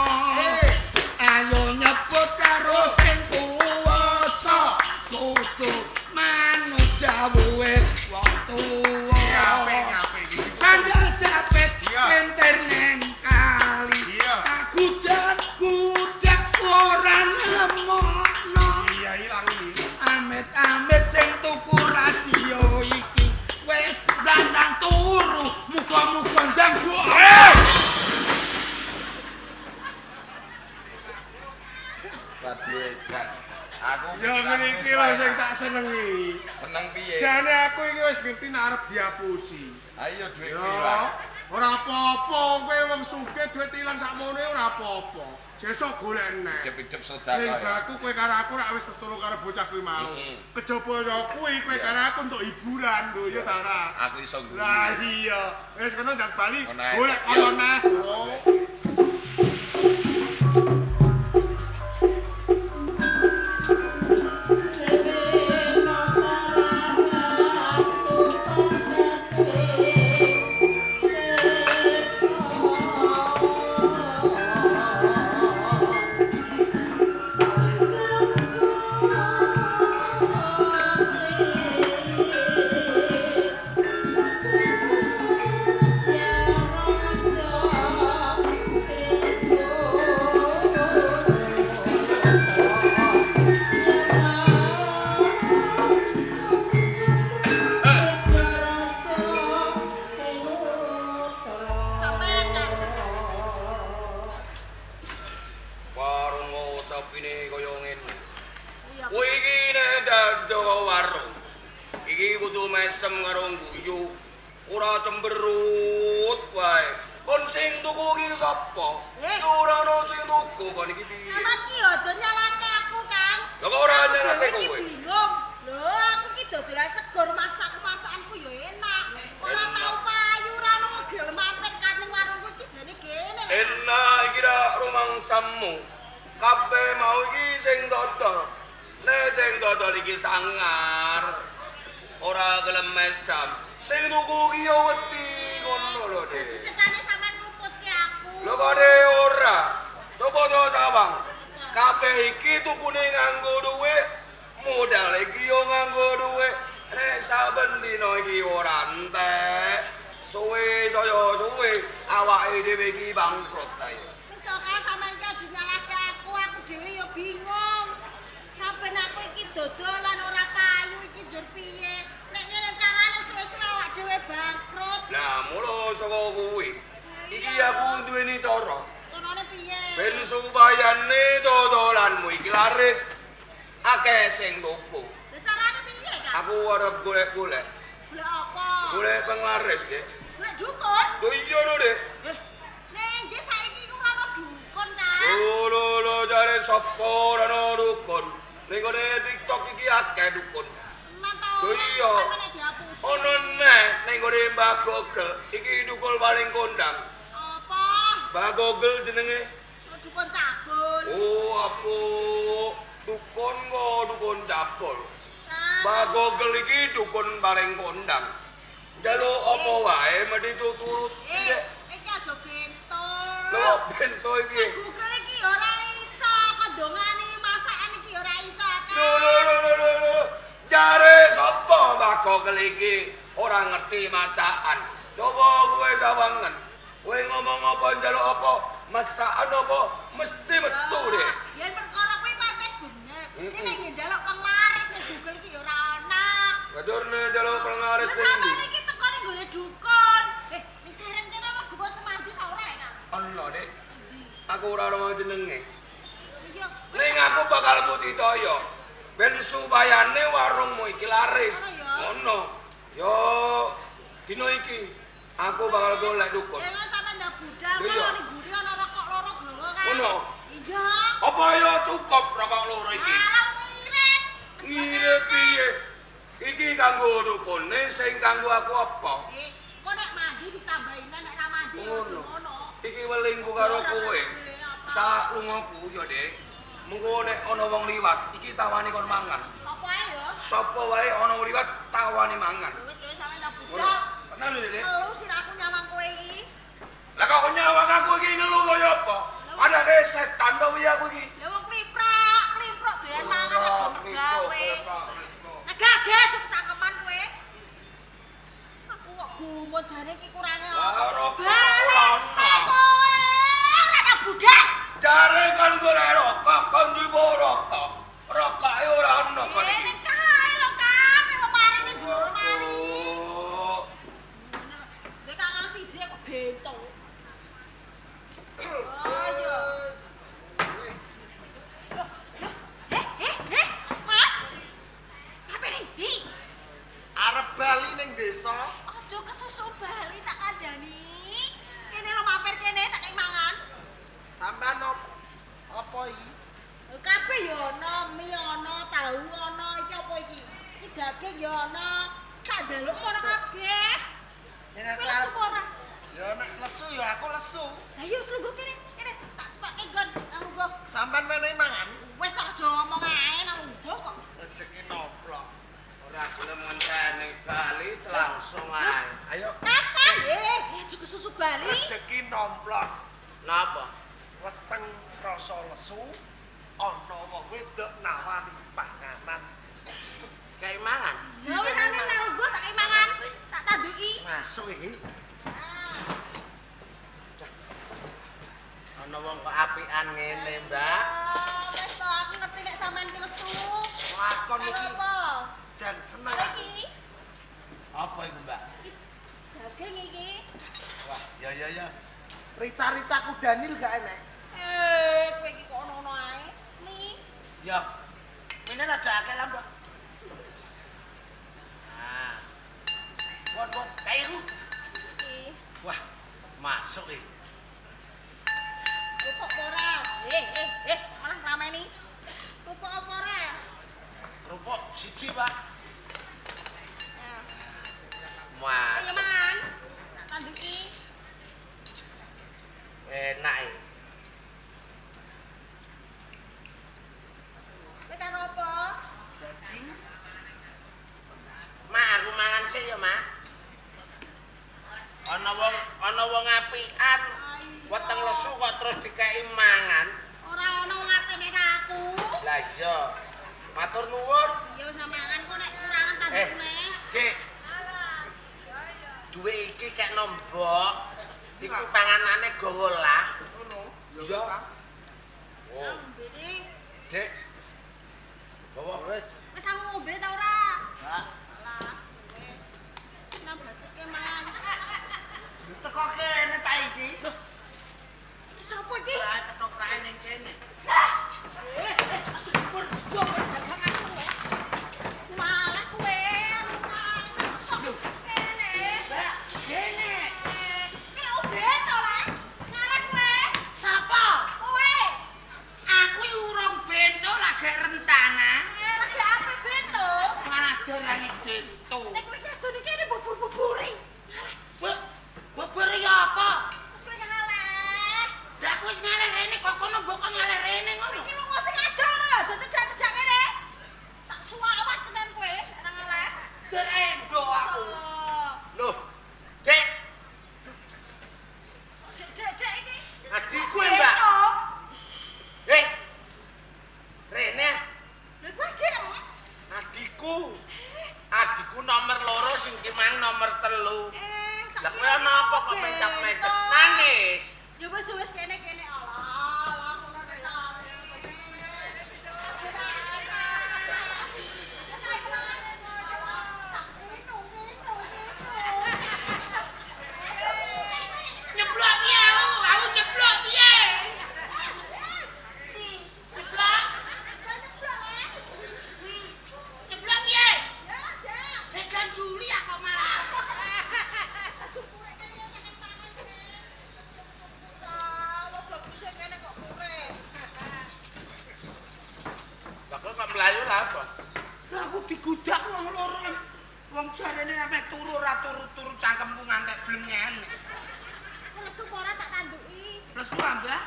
Ayo nyebut karo sing kuwasa, kudu manut dawuhe wong tuwa. Apik iki. Sandal japit lenter neng kali. Iya. Tak gudak-gudak ora nemokno. Iya ilang iki. Amit-amit sing tuku radio iki wis blandang turu, muga-muga ndang Radio edan. Aku Ya ngene iki lho sing tak senengi. Seneng piye? Jane aku iki wis ngerti nek arep diapusi. Ayo dhuwit Ya, ilang. ora apa-apa kowe wong sugih dhuwit ilang sakmono ora apa-apa. Sesuk golek neh. Hidup-hidup sedekah. Sing ya. baku kowe karo aku rak wis tetulung karo bocah kuwi mau. Kejaba ya kuwi kowe karo aku untuk hiburan lho ya ta ora. Aku iso guyu. Lah iya, wis kono ndak bali Ngono ae. golek kono neh. Oh. Sampeyan Kang. Warung sepine kaya ngene. Kowe iki nek dadi warung. Iki kudu mesem karo guyu. Ora cemberut wae. Kon sing tuku iki sapa? Eh. Ora ono sing tuku kon iki piye? Sampeyan ki aja nyalake aku, Kang. Lah kok ora Aku nyalake dhewe iki kowe? Bingung. Lho, aku ki dodolan segor masak-masakanku ya enak. Ora tau payu, ora ono gelem mampir kan ning warungku iki jane gene. Enak iki ra rumangsamu. Kabeh mau iki sing dodol. Nek sing dodol iki sangar. Ora gelem mesam. Sing tuku iki ya wedi ngono lho, Dik. Cetane sampean nguputke aku. Lho kok de ora? Coba to sawang. Kabeh iki tukune nganggo dhuwit, modal iki yo nganggo dhuwit. Nek saben dina iki ora entek, suwe saya suwe awake dhewe iki bangkrut ae. Wis to kae sampean ki aja nyalahke aku, aku dhewe ya bingung. Saben aku iki dodolan ora payu iki njur piye? Nek ngene carane suwe-suwe awak dhewe bangkrut. Lah mula saka kuwi, iki aku duweni cara. Carane piye? Ben supayane dodolanmu iki laris, akeh sing tuku. Lah carane piye, Kang? Aku arep golek-golek, Golek apa? golek penglaris, Dik. Golek dukun? Lho iya lho, Dik. Eh, ning ndi saiki iku ora ono dukun, Kang? Lho lho lho jare sapa ora ono dukun. Ning gone TikTok iki akeh dukun. Tenan ta Lho ora? iya. Sampeyan nek dihapusi. Ono neh ning gone Mbah Google iki dukun paling kondang. Apa? Mbah Google jenenge. Dukun cabul. Oh, aku dukun kok dukun cabul. Kang. Mbah Google iki dukun paling kondang. Njaluk apa wae mesti tuturuti Eh, Dek. iki aja bento. Lho kok bento iki. Nek Google iki ora iso, kandongane masakan iki ora iso, Kang. Lho lho lho lho lho, lho. Jare sapa Mbah Google iki ora ngerti masakan. Coba kowe sawangen. Kowe ngomong apa njaluk apa, masakan apa mesti metu deh. Yen perkara kuwi pancen bener. Iki nek yen njaluk penglaris ning Google iki ya ora ana. Kadurne njaluk penglaris Lah ning sampeyan ndi? iki teko ning nggone dukun. Eh, ning sereng kene ana dukun semandi ta ora ya, Kang? Ana, Dik. Aku ora ora jenenge. Iya. Ning aku bakal budidaya. Ben supayane warungmu iki laris. Ngono. Yo dino iki aku bakal golek dukun. Ya sampean ndak budal kok ning mburi ana rokok loro gawa kan. Ngono. Iya. Apa yo cukup rokok loro iki? Alah ngirit. Ngirit piye? Iki kanggo dukune sing kanggo aku apa? Kok nek mandi ditambahin nek ra mandi ngono. Iki welingku karo kowe. Sak lungaku yo, Dik. Mengko nek ana wong liwat, iki tawani kon mangan. Sapa ae yo? Sapa wae ana wong liwat tawani mangan. Wis wis sampean ndak budal. Tenan lho, Dik. Ngelu sirahku nyawang kowe iki. Lah kok nyawang aku iki ngelu kaya apa? Padake setan to piye aku iki? Lah wong kliprak, klimprok doyan mangan kok mergawe. Agak-agak cukup cangkeman kowe. Aku kok gumun jane iki kurange apa? Balik kowe. Ora ada budak. Jare kon golek rokok, kon njupuk rokok. Rokoke ora ono kon iki. Ning kae lho, Kang, ning lemari ning jero lemari. Nek kakang siji kok bento. Oh iya. Eh, Mas. Ape ning ndi? Arep bali ning desa. Aja kesusu bali tak kandhani. Kene lho mampir kene tak kei mangan. Sampean apa iki? Lho kabeh ya ana, mie ana, tahu ana, iki apa iki? Iki daging ya ana. Sak njalukmu ana kabeh. Nek Kowe lesu ora? Ya nek lesu ya aku lesu. Lah iya wis lungguh kene, kene tak cepake nggon nang lungguh. Sampean menehi mangan? Wis tak aja ngomong ae nang lungguh kok. Rezeki noplok. Ora gelem ngenteni bali langsung ae. Ayo. Kakang, aja kesusu bali. Rezeki nomplok. Napa? Weteng rasa lesu ana wong wedok nawani panganan. Kayak mangan. Ya wis nang lungguh tak kei mangan. Tak tanduki. Masuk iki. Ana wong kok apian ngene, Mbak. Wis to, aku ngerti nek sampean ki lesu. Lakon iki. Jan seneng iki. Apa iku, Mbak? Daging iki. Wah, ya ya ya. Rica-rica kudanil gak enek? Kowe iki kok ono-ono ae. Mi. Ya. Mene rada akeh lah, Mbak. Nah. Bon, kairu. Iki. Wah, masuk iki. Kerupuk ora? Malah ngrameni. Kerupuk apa ora? Kerupuk siji, Pak. Wah. Ayo mangan. Tak tanduki. Enak iki. Kowe karo apa? Daging. Mak, aku mangan sik ya, Mak. Ana wong apian. Weteng lesu kok terus dikeki mangan. Ora ana wong apene aku. Lah iya. Matur nuwun. Ya wis mangan kok nek kurangan tandukne. Dik. Duwe iki kek nombok. Iku panganane gawa lah. Ngono. Iya. Oh. Dik. Gawa wis. Wis aku ngombe ta ora? Hah. Alah, wis. Nang baceke mangan. Teko kene ta iki. Sapa iki? Lah ketoprake ning kene. Sah. Syukur dagangan kowe. Malah kowe. Kene. Kene. Kene bento lah. Ngalah kowe. Sapa? Kowe. Aku urung bento lah. lha apa? Lah aku digudak wong loro. Wong jarene sampe turu ora turu-turu cangkemku ngantek blengen. Lesu ora tak tanduki. Lesu ah, Mbak.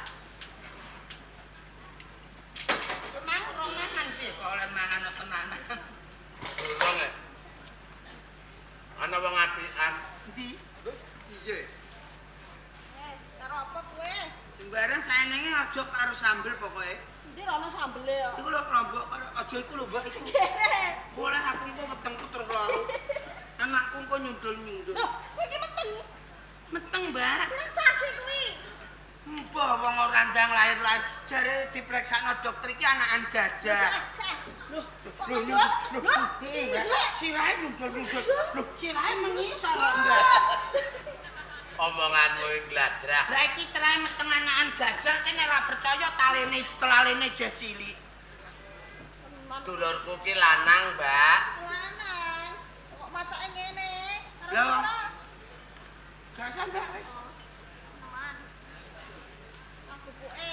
Memang rong mangan piye kok oleh mangan tenanan. Durung e. Ana wong apikan. Endi? Iya. Wes, karo apa kowe? Sembarang saenenge aja karo sambel pokoke. Endi rono sambele kok. Iku lho lombok karo aja iku lho Mbak iku. Boleh aku engko wetengku terus loro. Anakku engko nyundul-nyundul. Loh, kowe iki meteng. Meteng, Mbak. Pirang sasi kuwi? Mbah wong ora ndang lahir-lahir jare dipreksakno dokter iki anakan gajah. Loh, Lho, lho, lho, sirahe nyundul-nyundul. Lho, sirahe mengisor kok, Mbak. Omonganmu iki gladrah. Lah iki terae meteng anakan gajah kene ora percaya talene telalene jeh cilik. Dulurku ki lanang, Mbak. Lanang. Kok macake ngene? Karo Lah. ora? Gak sampe wis. Tenan. Aku puke.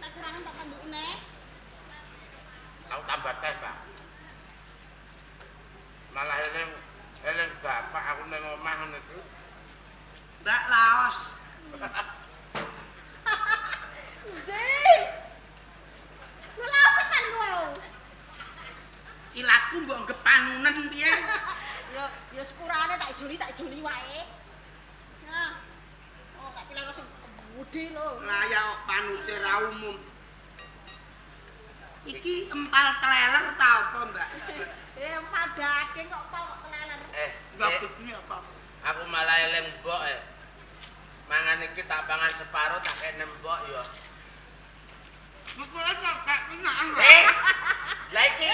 Tak kurangan tak tanduki neh. Aku tambah teh, Mbak. Malah eling eling bapak aku ning omah ngono iki. Mbak Laos. Endi? Lho laos tenan kowe. Ilatku mbok anggep panunen piye? Ya ya sepurane tak joli wae. Nah. Oh, tak pilih sing gedhe lho. Lah ya kok panuse ra umum. Iki empal teleler ta apa, Mbak? Eh, empal daging kok empal kok teleler. Eh, Mbak Dek, begini apa? aku malah eling mbok eh. Mangan iki tak pangan separo tak kene mbok ya. Mesti kok gak kenaan. Eh. Lah iki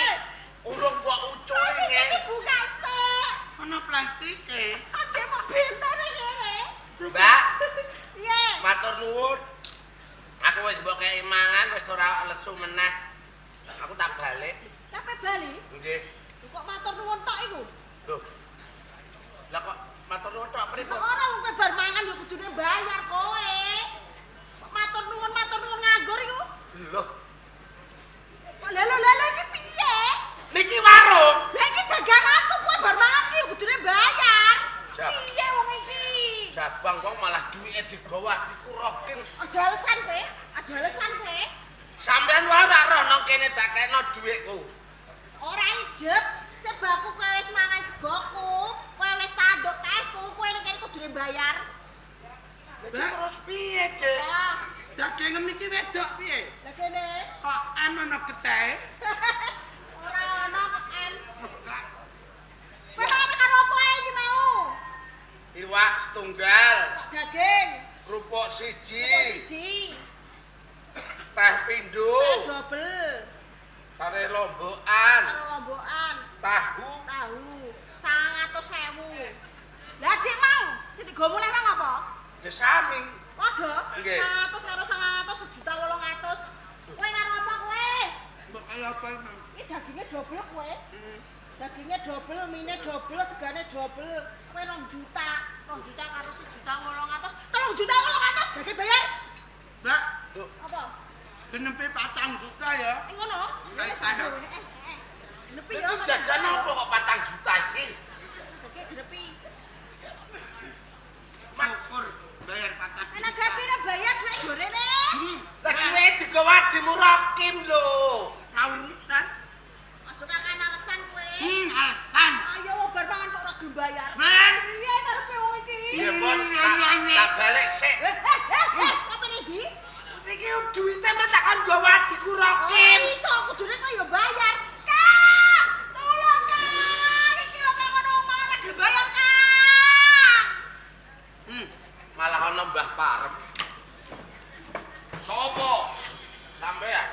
urung mbok uculi Iki nge. buka sik. Ana plastike. Ade mau bentone ngene. Mbak, Piye? matur nuwun. Aku wis mbok kei mangan wis ora lesu meneh. Aku tak balik. Sampe bali? Nggih. Lho, kok matur nuwun tok iku? Loh. Lah kok matur nuwun tok pripun? Lah ora wong kowe bar mangan ya kudune bayar kowe. Kok matur nuwun nganggur iku? Loh, Kok lha lha lha iki piye? niki warung. Lah iki daganganku kowe bar mangan iki kudune bayar. Jap. Piye wong iki? Jabang kok malah duwike digawa dikurokin. Aja alasan kowe, aja alasan kowe. Sampeyan wae ora roh nang kene tak kena dhuwitku. Ora idep, sebabku kowe wis mangan segoku, kowe wis tanduk tehku, kowe ning kene kudune bayar. Lah terus piye, Dik? Lah, Dagingem iki wedok piye? lah kene. Kok em ana getehe? Ora ana kok em. Kowe mangan karo apa ae iki mau? Iwak setunggal, Kok daging, kerupuk siji, siji, teh pindho, teh dobel, kare lombokan, karo lombokan, tahu. tahu, 900.000. Lah dik mau, sing digo mulih mang apa? Ya sami. Padha, Nggih. 900 karo 900 1.800.000. Kowe karo apa kowe? Mbok kaya apa emang? Iki dagingnya dobel kowe. Dagingnya dobel, mine dobel, segane dobel. Kowe 2 juta, 2 juta karo 1.800.000, 3.800.000 daging bayar. Mbak, Apa? genepe 4 juta ya. Eh ngono? Kayak saya. Eh. Genepi ya. Itu jajan apa kok 4 juta iki? Daging genepi. Syukur bayar 4 juta. Enak gagene bayar duit gorene. Lah duwe digawa dimurokim lho. Ra urusan. Aja kakan alasan kowe. Alasan. Ayo wong bar mangan kok ora gelem bayar. Men, Piye karepe wong iki? Iya, Pon, tak balik sik. Eh, apa nih, Di? Niki duwite mah tak kon gawa dikurokim. Oh, iso kudune kowe ya bayar. Kang, tolong Kang. Iki lho Kang ono omah ora gelem bayar, Kang. Malah ana Mbah Parem. Sopo? Sampean.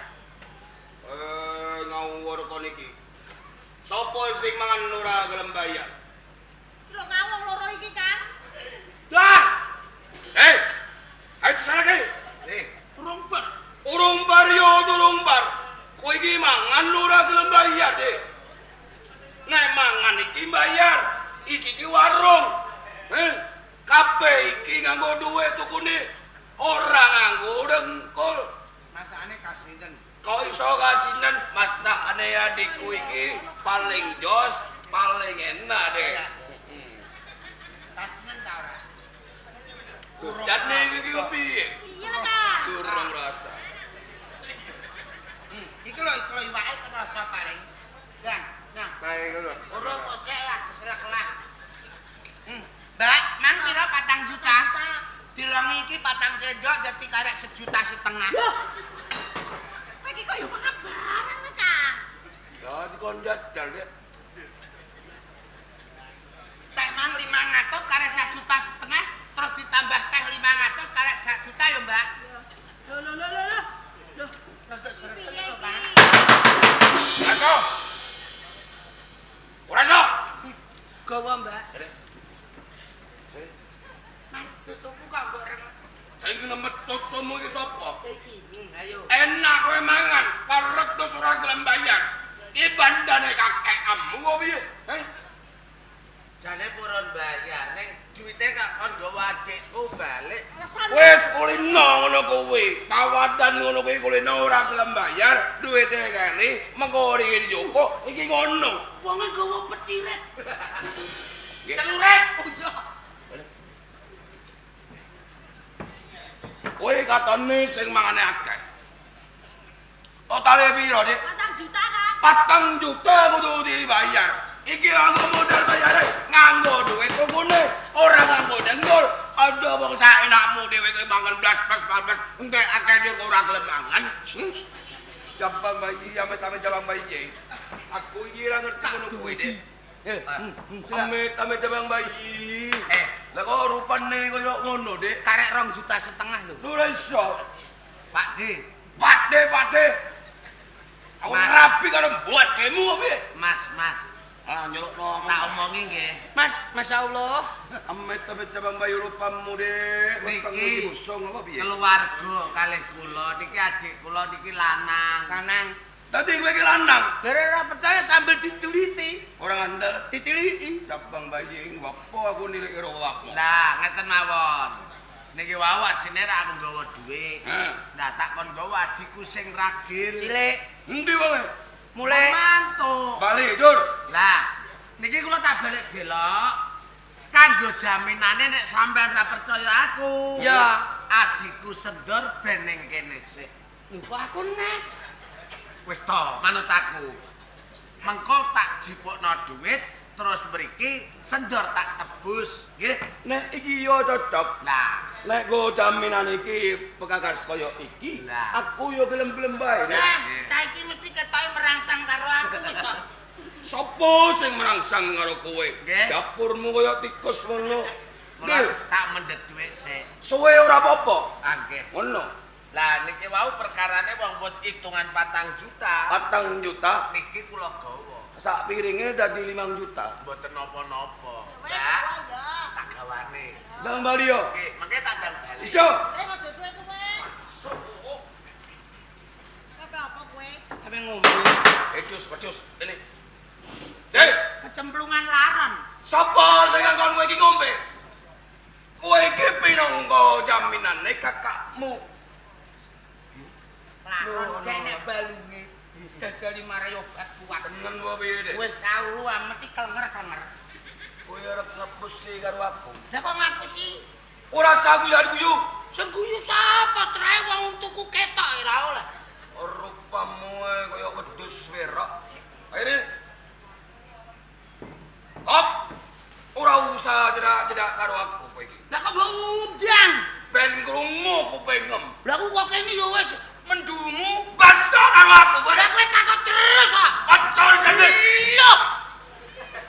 Eh, ngawur kon iki. Sopo sing mangan ora gelem bayar? Iki lho Kang wong loro iki, Kang. Dah. Hei! Ayo salah kae. Nih, urung bar. Urung bar yo durung bar. Kowe iki mangan ora gelem bayar, Dik. Nek mangan iki bayar, iki ki warung. Eh, kabeh iki nganggo dhuwit tukune. Ora nganggo dengkul. Mas Sinten? Kok iso kasinen masakane adikku iki paling jos, paling enak deh. Kasinen ta ora? Jane iki kok piye? Piye lho, Kang? Durung rasa. Iki lho, iki lho iwake rasa paling. Nah, nah. Kae ngono. Ora kok sek lah, keselak-kelak. Mbak, mang pira 4 juta? Dilongi iki 4 sendok dadi karek 1,5 juta. Loh. Kowe iki kok yo makan barang lho, Kang. Lah dikon jajal dek. Teh mang 500 karek 1,5 juta terus ditambah teh 500 karek 1 juta ya, Mbak. Loh, loh, loh, loh. Loh, Rada seret piye lho, Pak. iki? Ayo. Ora iso. Gawa, Mbak. Mas, susuku kok mbok reng. Saiki nemet cocomu iki sapa? Iki, ayo. Enak kowe mangan, parek terus ora gelem bayar. Iki bandane kakekmu kok piye? Heh. Jane purun bayar ning duwite kok kon nggawa adikku balik. Alasan Wis kulino ngono kuwi. Tawadan ngono kuwi kulino ora gelem bayar, duwite kene mengko iki dijupuk, iki ngono. Wonge gawa peciret. Nggih. Telurek. Oh iya. Kowe katone sing mangane akeh. Totale piro, Dik? 4 juta, Kang. 4 juta kudu dibayar. Iki nganggo modal bayare, nganggo duit tukune, ora nganggo dengkul. Aja wong saenakmu dhewe kowe mangan blas blas blas, engke akeh dhewe ora gelem mangan. Jambang bayi, amit-amit jambang bayi. Aku iki ora ngerti ngono kuwi, Dik. Amit-amit jambang bayi. Lah kok rupane koyo ngono, Dik? Karek 2,5 juta lho. Lho ora iso. Pak Di, Pak De, Pak De. Aku Mas. rapi karo buat demu apa piye? Mas, Mas. Ah, nyelukno. Tak omongi nggih. Mas, Masya Allah. Amit-amit jambang bayi rupamu, Dik. Weteng Niki. iki busung apa piye? Keluarga kalih kula niki adik kula niki lanang. Lanang. Dadi kowe iki lanang. Lah ora percaya sambil dituliti. Ora ngandel. Ditiliki. Jambang bayi ngopo aku nilik karo awakmu. Lah, ngeten mawon. Niki wau asine ra aku nggawa dhuwit. Heh. Lah tak kon nggawa adikku sing ragil. Cilik. Endi wonge? Mulai. Mantuk. Bali, Jur. Lah, niki kula tak balik delok. Kanggo jaminane nek sampean ra percaya aku. Ya. Adikku sendor ben ning kene sik. Lho kok aku nek. Wis to, manut aku. Mengko tak jipukno dhuwit terus mriki sendor tak tebus, nggih. Nek iki yo cocok. Lah, Nek go jaminan iki pekakas kaya iki, Lah. aku yo gelem-gelem bae. Nek. Lah, saiki mesti ketoke merangsang karo aku wis kok. Sopo sing merangsang karo kowe? Nggih. Dapurmu kaya tikus ngono. kula Dil, tak mendhet dhuwit sik. suwe ora apa-apa. Ah, nggih. Ngono. Lah niki wau perkarane wong pun hitungan 4 juta. 4 juta Niki kula gawa. sak piringe dadi 5 juta. Mboten napa-napa. Wes, Mbak, ya. tak gawane. Ndang bali yo. Nggih, mengke tak ndang bali. Iso. Eh, aja suwe-suwe. Apa apa kowe? Ape ngombe. Wedhus, wedhus, ini. Dek, Kecemplungan laron. sapa sing ngangkon kowe iki ngombe? Kowe iki pinangka jaminane kakakmu. Laron gek nek balunge. Jajali marai obat kuat. Tenan wae piye, Dek? Wis sauru mesti klenger-klenger. Kowe arep ngapusi karo aku. Lah kok ngapusi? Ora sah guyu guyu. Sing guyu sapa? Trae wong untuku ketok ora oleh. Rupamu ae kaya wedhus werok. Ayo Rene. Hop. Ora usah cedak-cedak karo aku kowe iki. Lah kok mbok undang? Ben krungu kupingem. Lah aku kok kene ya wis mendungu. Bacok karo aku kowe. Lah kowe takut terus kok. Bacok sini. Loh.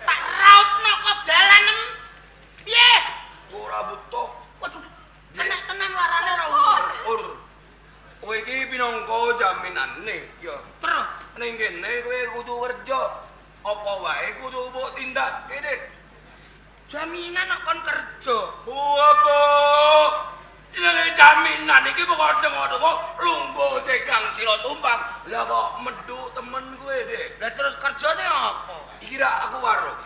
Tak raupno kok dalanem. Piye? Ora butuh. Waduh, kena tenan warane ora umur. Ur. Kowe iki pinangka jaminane ya. Terus Ning kene kowe kudu kerja. Apa wae kudu mbok tindakake, Dik. jaminan kok kon kerja. Apa? Jenenge jaminan iki pokok dengo-dengo lungguh tegang sila tumpang. Lah kok medhuk temen kowe, Dik. Lah terus kerjane apa? Iki rak aku warung.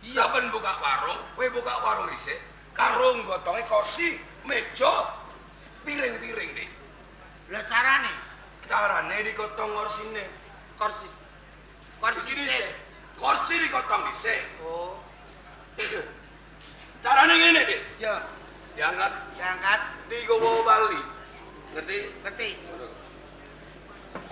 Saben buka warung, kowe buka warung dhisik karo nggotonge kursi, meja, piring-piring, Dik. Lah carane Carane korsine. Kursi. Kursi Iki sik. dhisik. Kursi dikotong dhisik. Oh, Carane ngene, Dik. ya, Diangkat diangkat, digowo bali. Ngerti? ngerti. Ayo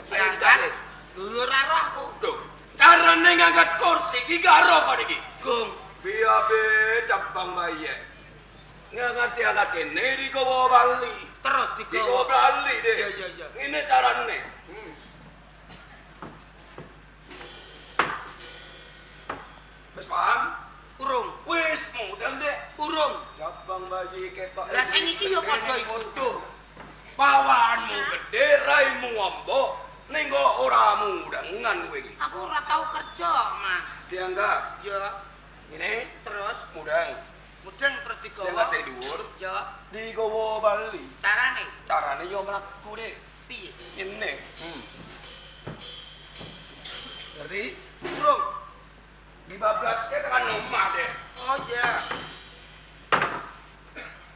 Diangkat. diangkat. Lho ora roh aku. Duh, carane ngangkat kursi iki gak roh kon iki. Gong. Biabe cabang baye. Ngangkat diangkat kene digowo bali. Terus Digowo digawa. bali, Dik. Iya, iya, iya. Ngene carane. Wis paham? Urung, Wis mudeng, Dik. urung. Cabang bayi ketok. Lah sing iki ya padha iku. Padha. Pawanmu gede, raimu ombo, ning kok ora mudengan kowe iki. Aku ora tau kerja, Mas. Dianggap Ya, ngene terus mudeng. mudeng terus digawa. Diangkat sing dhuwur, Ya, digowo bali. carane Carane yo mlaku, Dik. piye? Ngene. Ngerti? Urung. Dibablaske tekan omah, Dik. Oh iya.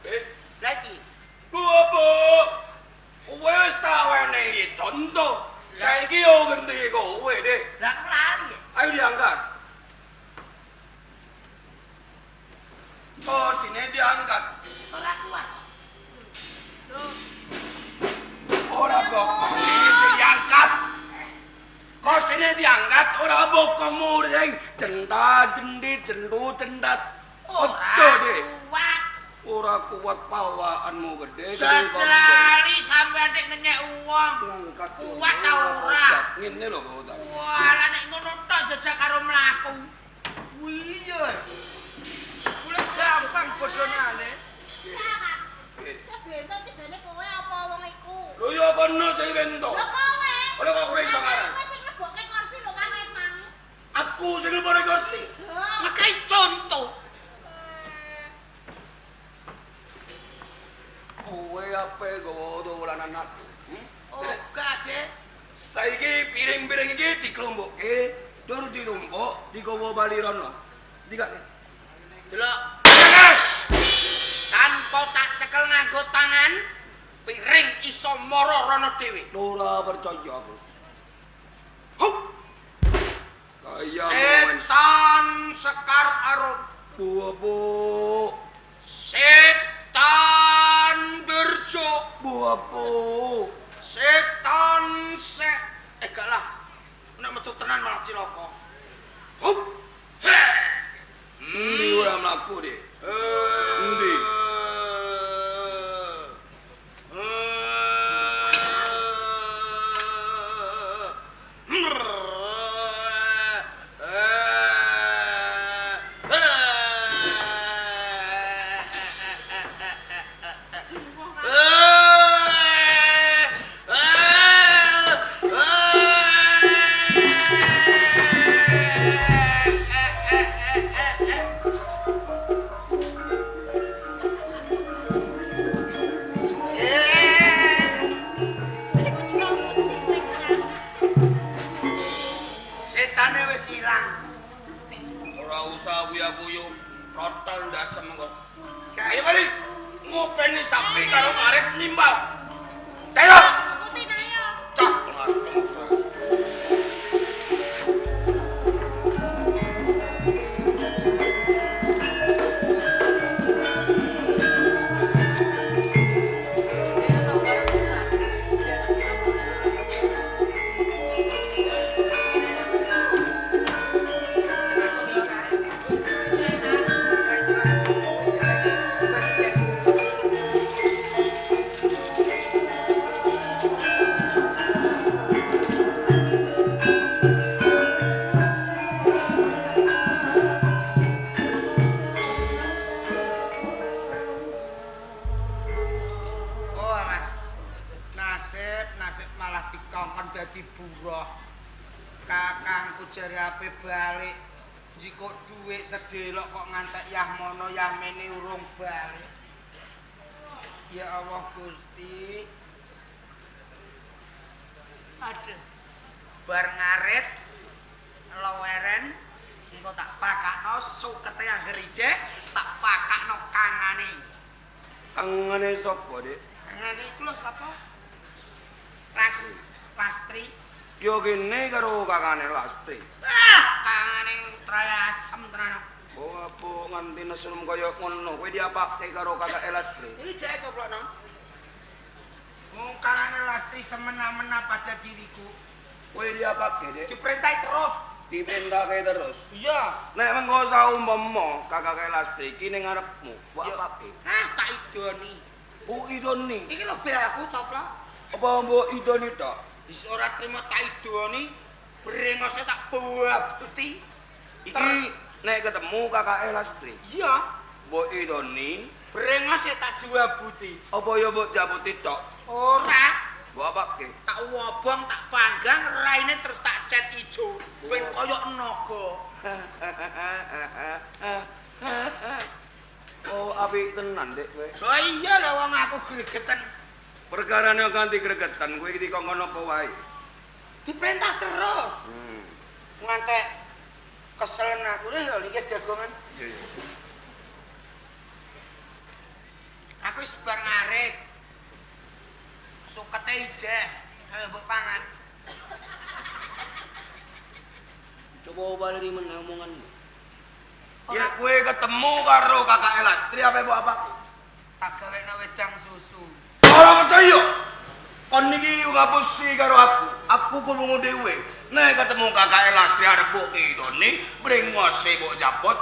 Wis. Lagi. Bu, Bu. Kowe wis tak wenehi conto. Saiki yo genti kowe, Dik. Lah aku lali. ya. Ayo diangkat. Korsine diangkat. Ora kuat. Loh, Ora bokong sing diangkat. Korsine diangkat ora bokongmu sing jentat jendit jentu jentat. Ora Ojo, Dik. kuat. Ora kuat pawaanmu gede. Jajali sampean nek ngenyek wong. Ngangkat. Kuat ta ora? Ngene lho kok. Wah, lah nek ngono tok jajal karo mlaku. Wih iya. Kula gampang bodhonane. Kak. Bento iki jane kowe apa wong iku? Lho ya kono sing bento. Lho kowe. Lho kok kowe iso ngarang? Kowe sing nglebokke kursi lho kan emang. Aku sing nglebokne kursi. Iso. Ngekai contoh. Kowe ape gawa dolanan aku? Oh, gak, Dek. Saiki piring-piring iki diklombokke, dur dilumpuk, digawa bali rono. Dikake. Delok. Tanpa tak cekel nganggo tangan, piring iso mara rono dhewe. Ora percaya aku. Hup. Kaya momen Setan Sekar Arum. Bu, bu. Setan Berjo. Bu, bu. Setan se eh gak lah. Nek metu tenan malah cilaka. Hup. He. Endi ora mlaku, Dik? Endi? Setane wis ilang. Ora usah guya-guyu, trotol ndasem kok. Ayo bali. Ngopeni sapi karo ngarit nimbal. Ayo. Putin ayo. Cah, pengaruh. Oh alah. Nasib, nasib malah dikongkon dadi buruh. Kakangku jare ape balik. Njikuk dhuwit sedelok kok ngantek yah mono yah mene urung balik. Ya Allah Gusti. Aduh. Bar ngarit loweren engko tak pakakno sukete angger ijek tak pakakno kangane. Tangane sapa, Dik? Kangane iku lho sapa? Lastri. Yo kene karo kakane Lastri. Ah, kangane trayasem tenan. Oh, apa nganti nesum kaya ngono? Kowe diapake karo kakake Lastri? Iki jek koplokno. Wong kakane Lastri semena-mena pada diriku. Kowe diapake, Dik? Diperintah terus. Diperintahke terus. Iya. Nek mengko saumpama kakake Lastri iki ning ngarepmu, mbok apake? Ah, tak idoni. Oh, idoni. Iki lho be aku coplok. Apa mbok idoni tok? Wis ora trimo tak idoni, brengose tak babuti. Iki nek ketemu kakake Lastri. Iya. Mbok idoni, brengose tak juabuti. Apa ya mbok jabuti tok? Ora. Mbok apake? Tak wobong, tak panggang, raine terus tak cat ijo. Ben koyo naga. Oh, apik tenan, Dik kowe. Lah iya lho wong aku gregeten. Perkarane ganti gregetan kowe iki dikongkon apa wae? Diperintah terus. Ngantek keselen aku lho iki jagongan. Iya, iya. Aku wis bar ngarit. Sukete ijeh, ayo mbok pangan. Coba baleni meneh omonganmu. Ya kowe ketemu karo kakake Lastri apa mbok apa? Tak gawekno wedang susu. Ora percaya. Kon niki ngapusi karo aku. Aku krungu dhewe. Nek ketemu kakake Lastri arep mbok idoni, brengose mbok japot.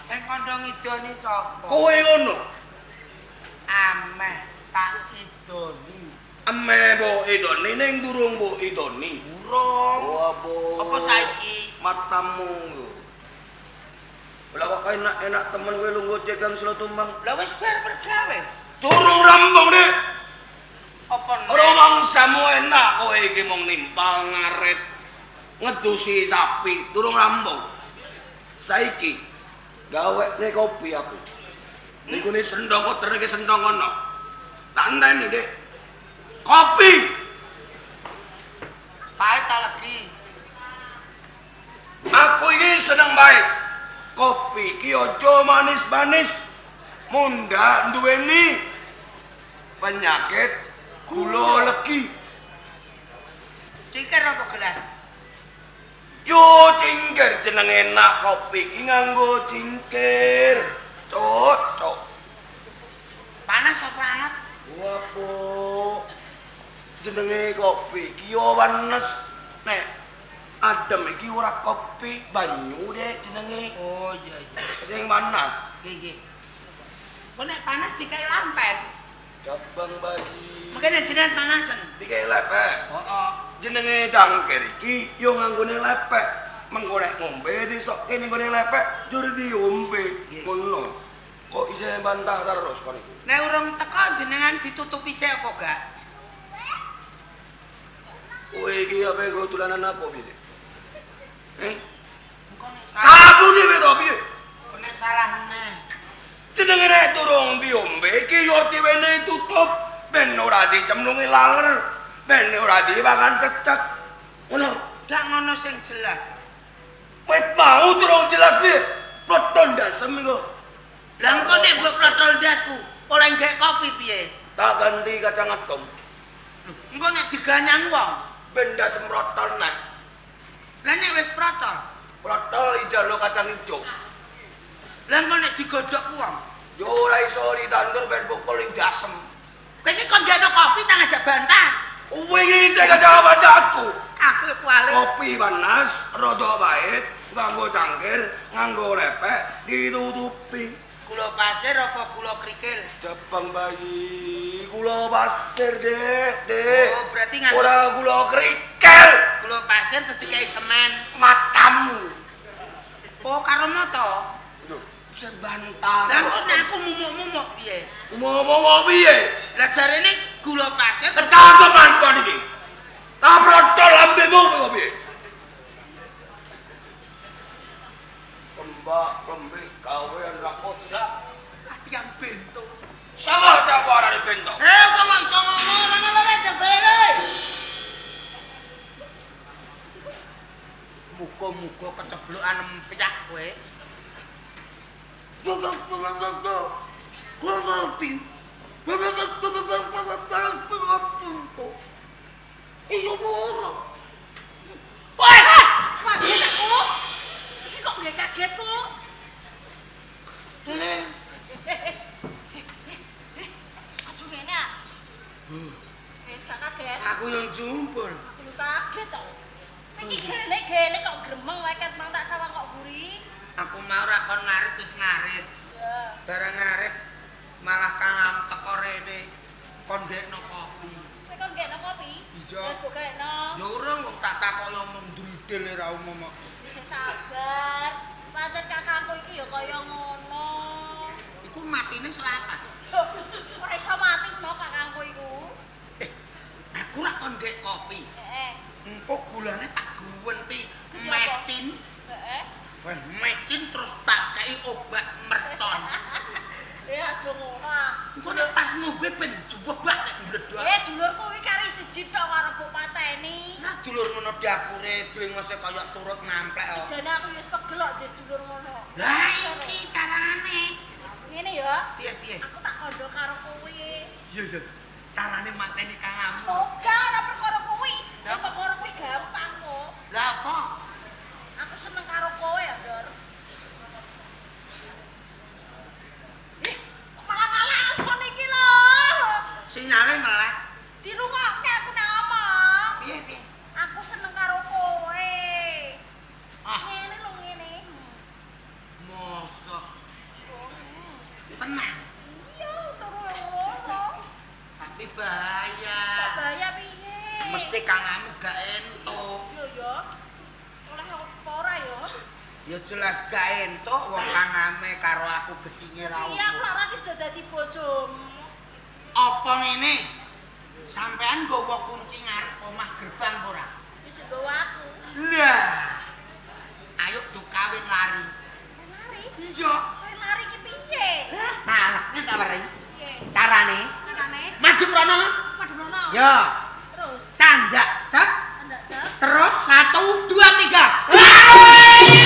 Sing kandha ngidoni sapa? Kowe ngono. Ameh tak idoni. Ameh mbok idoni ning durung mbok idoni. Durung. Oh, apa? Apa saiki? Matamu lho. Lah kok enak-enak temen kowe lungguh cegang selo tumbang. Lah wis bar pergawe. Durung rampung, Dik. Apa nek? Ora mangsamu enak kowe iki mung nimpal ngarit ngedusi sapi, durung rampung. Saiki gawekne kopi aku. Niku ne sendong kok terke sendong ngono. Tak enteni, Dik. Kopi. Pahit ta legi? Aku iki seneng bae. Kopi iki aja manis-manis. Mundhak duweni penyakit gula legi. Cingkir apa gelas? Yo cingkir jenenge enak kopi iki nganggo cingkir. Cocok. Panas apa anget? Wapo. Jenenge kopi iki yo panas. Nek adem iki ora kopi, banyu dek jenenge. Oh iya iya. Sing panas. Nggih nggih. Kok nek panas dikai lampen. Cabang bayi. Mungkin jenengan panasen. Dikai lepek. Heeh. Jenenge cangkir iki yo nganggone lepek. Mengko nek ngombe disokke ning gone lepek jur diombe. Ngono. Kok isih bantah terus kon iki? Nek urung teko jenengan ditutupi sik apa gak? Kowe iki ape nggo dolanan apa piye? Eh? Engko nek salah. Kabune to piye? Kok nek salah meneh. Jenenge nek durung diombe iki yo diwenehi tutup ben ora dicemplungi laler, ben ora dipangan cecek. Ngono. Gak ngono sing jelas. Wit mau durung jelas piye? Protol ndasem iku. Lah engko nek mbok protol ndasku, oleh gawe kopi piye? Tak ganti kacang atom. Engko nek diganyang wong, ben ndasem protol neh. Lah nek wis protol, protol ijalo kacang ijo. Lah engko nek digodhog wong, yo ora iso ditandur ben pukul ing dasem. Kowe iki kon gak kopi tak ngajak bantah. Kowe iki isih ngajak bantah aku. Aku kuwalik. Kopi panas, rada pahit, nganggo cangkir, nganggo lepek, ditutupi. Gula pasir apa gula kerikil? Jabang bayi, gula pasir, Dek, Dek. Oh, berarti nganggo ora gula kerikil. Gula pasir dadi kaya semen. Matamu. Oh, karo mata. Lho, isih bantah. Lah kok nek aku mumuk-mumuk piye? Mumuk-mumuk piye? Lah jarene gula pasir kecangkeman kon iki. Tak protol lambemu kok piye? Kembak kembih gawean ra kocak. Latihan bento. Sama siapa arane bento? Eh, kok iso ngomong ora ora jebele. Muga-muga keceblokan empyak kowe. Iso ora. Wis gak kaget. Aku yang jumpul. Aku kaget to. Iki gele-gele kok gremeng wae ket mang tak sawang kok guri. Aku mau ra kon ngarit wis ngarit. Ya. Barang ngarit malah kangam teko rene kon ndekno kopi. Kowe kon ngekno kopi? Iya. Wis kok gekno. Ya ora wong tak takoki omong ndridil ora umum kok. Wis sabar. Pancen kakangku iki ya kaya ngono. Iku matine selapat. Ora iso mati no kakangku iku. Aku ra kon ndek kopi. Heeh. Engko gulane tak guwenti mecin. Heeh. Wah, mecin terus tak kei obat mercon. Eh aja ngono. ah. Engko nek pas ngombe ben jebak nek mbledhok. Eh dulurku iki kari siji tok karo mbok pateni. Nah dulur ngono dapure brengose kaya curut namplek kok. Jane aku ya wis pegel kok ndek dulur ngono. Lah iki carane. Ngene ya. Piye-piye? Aku tak kandha karo kowe. Iya iya. Carane mateni kangamu. Ora ora perkara kuwi. Nek perkara kuwi gampang kok. Lah apa? Aku seneng karo kowe ya, Dor. Ih, kok malah kalah aku niki lho. Sinyale melek. Dirungokke aku nek ngomong. Piye piye? Aku seneng karo kowe. Ah. Ngene lho ngene. Mosok tenang. Iya, turu ngono. Tapi bahaya. Kok bahaya piye? Mesti kangamu gak entuk. Yo yo. Oleh apa ora yo? Ya jelas gak entuk wong kangame karo aku getinge ra Iya, aku utuh. ora sida dadi bojomu. Apa ngene? Sampean nggawa kunci ngarep omah gerbang apa ora? Wis nggawa aku. Lah. Ayo do kawin lari. Lari. Iya. Kowe lari ki piye? Nah, ini tak weruhi. Piye? Carane Carane? maju mrono. Madhep rono. Ya, Terus candak cek. andak jam. Terus 1 2 3. Lari!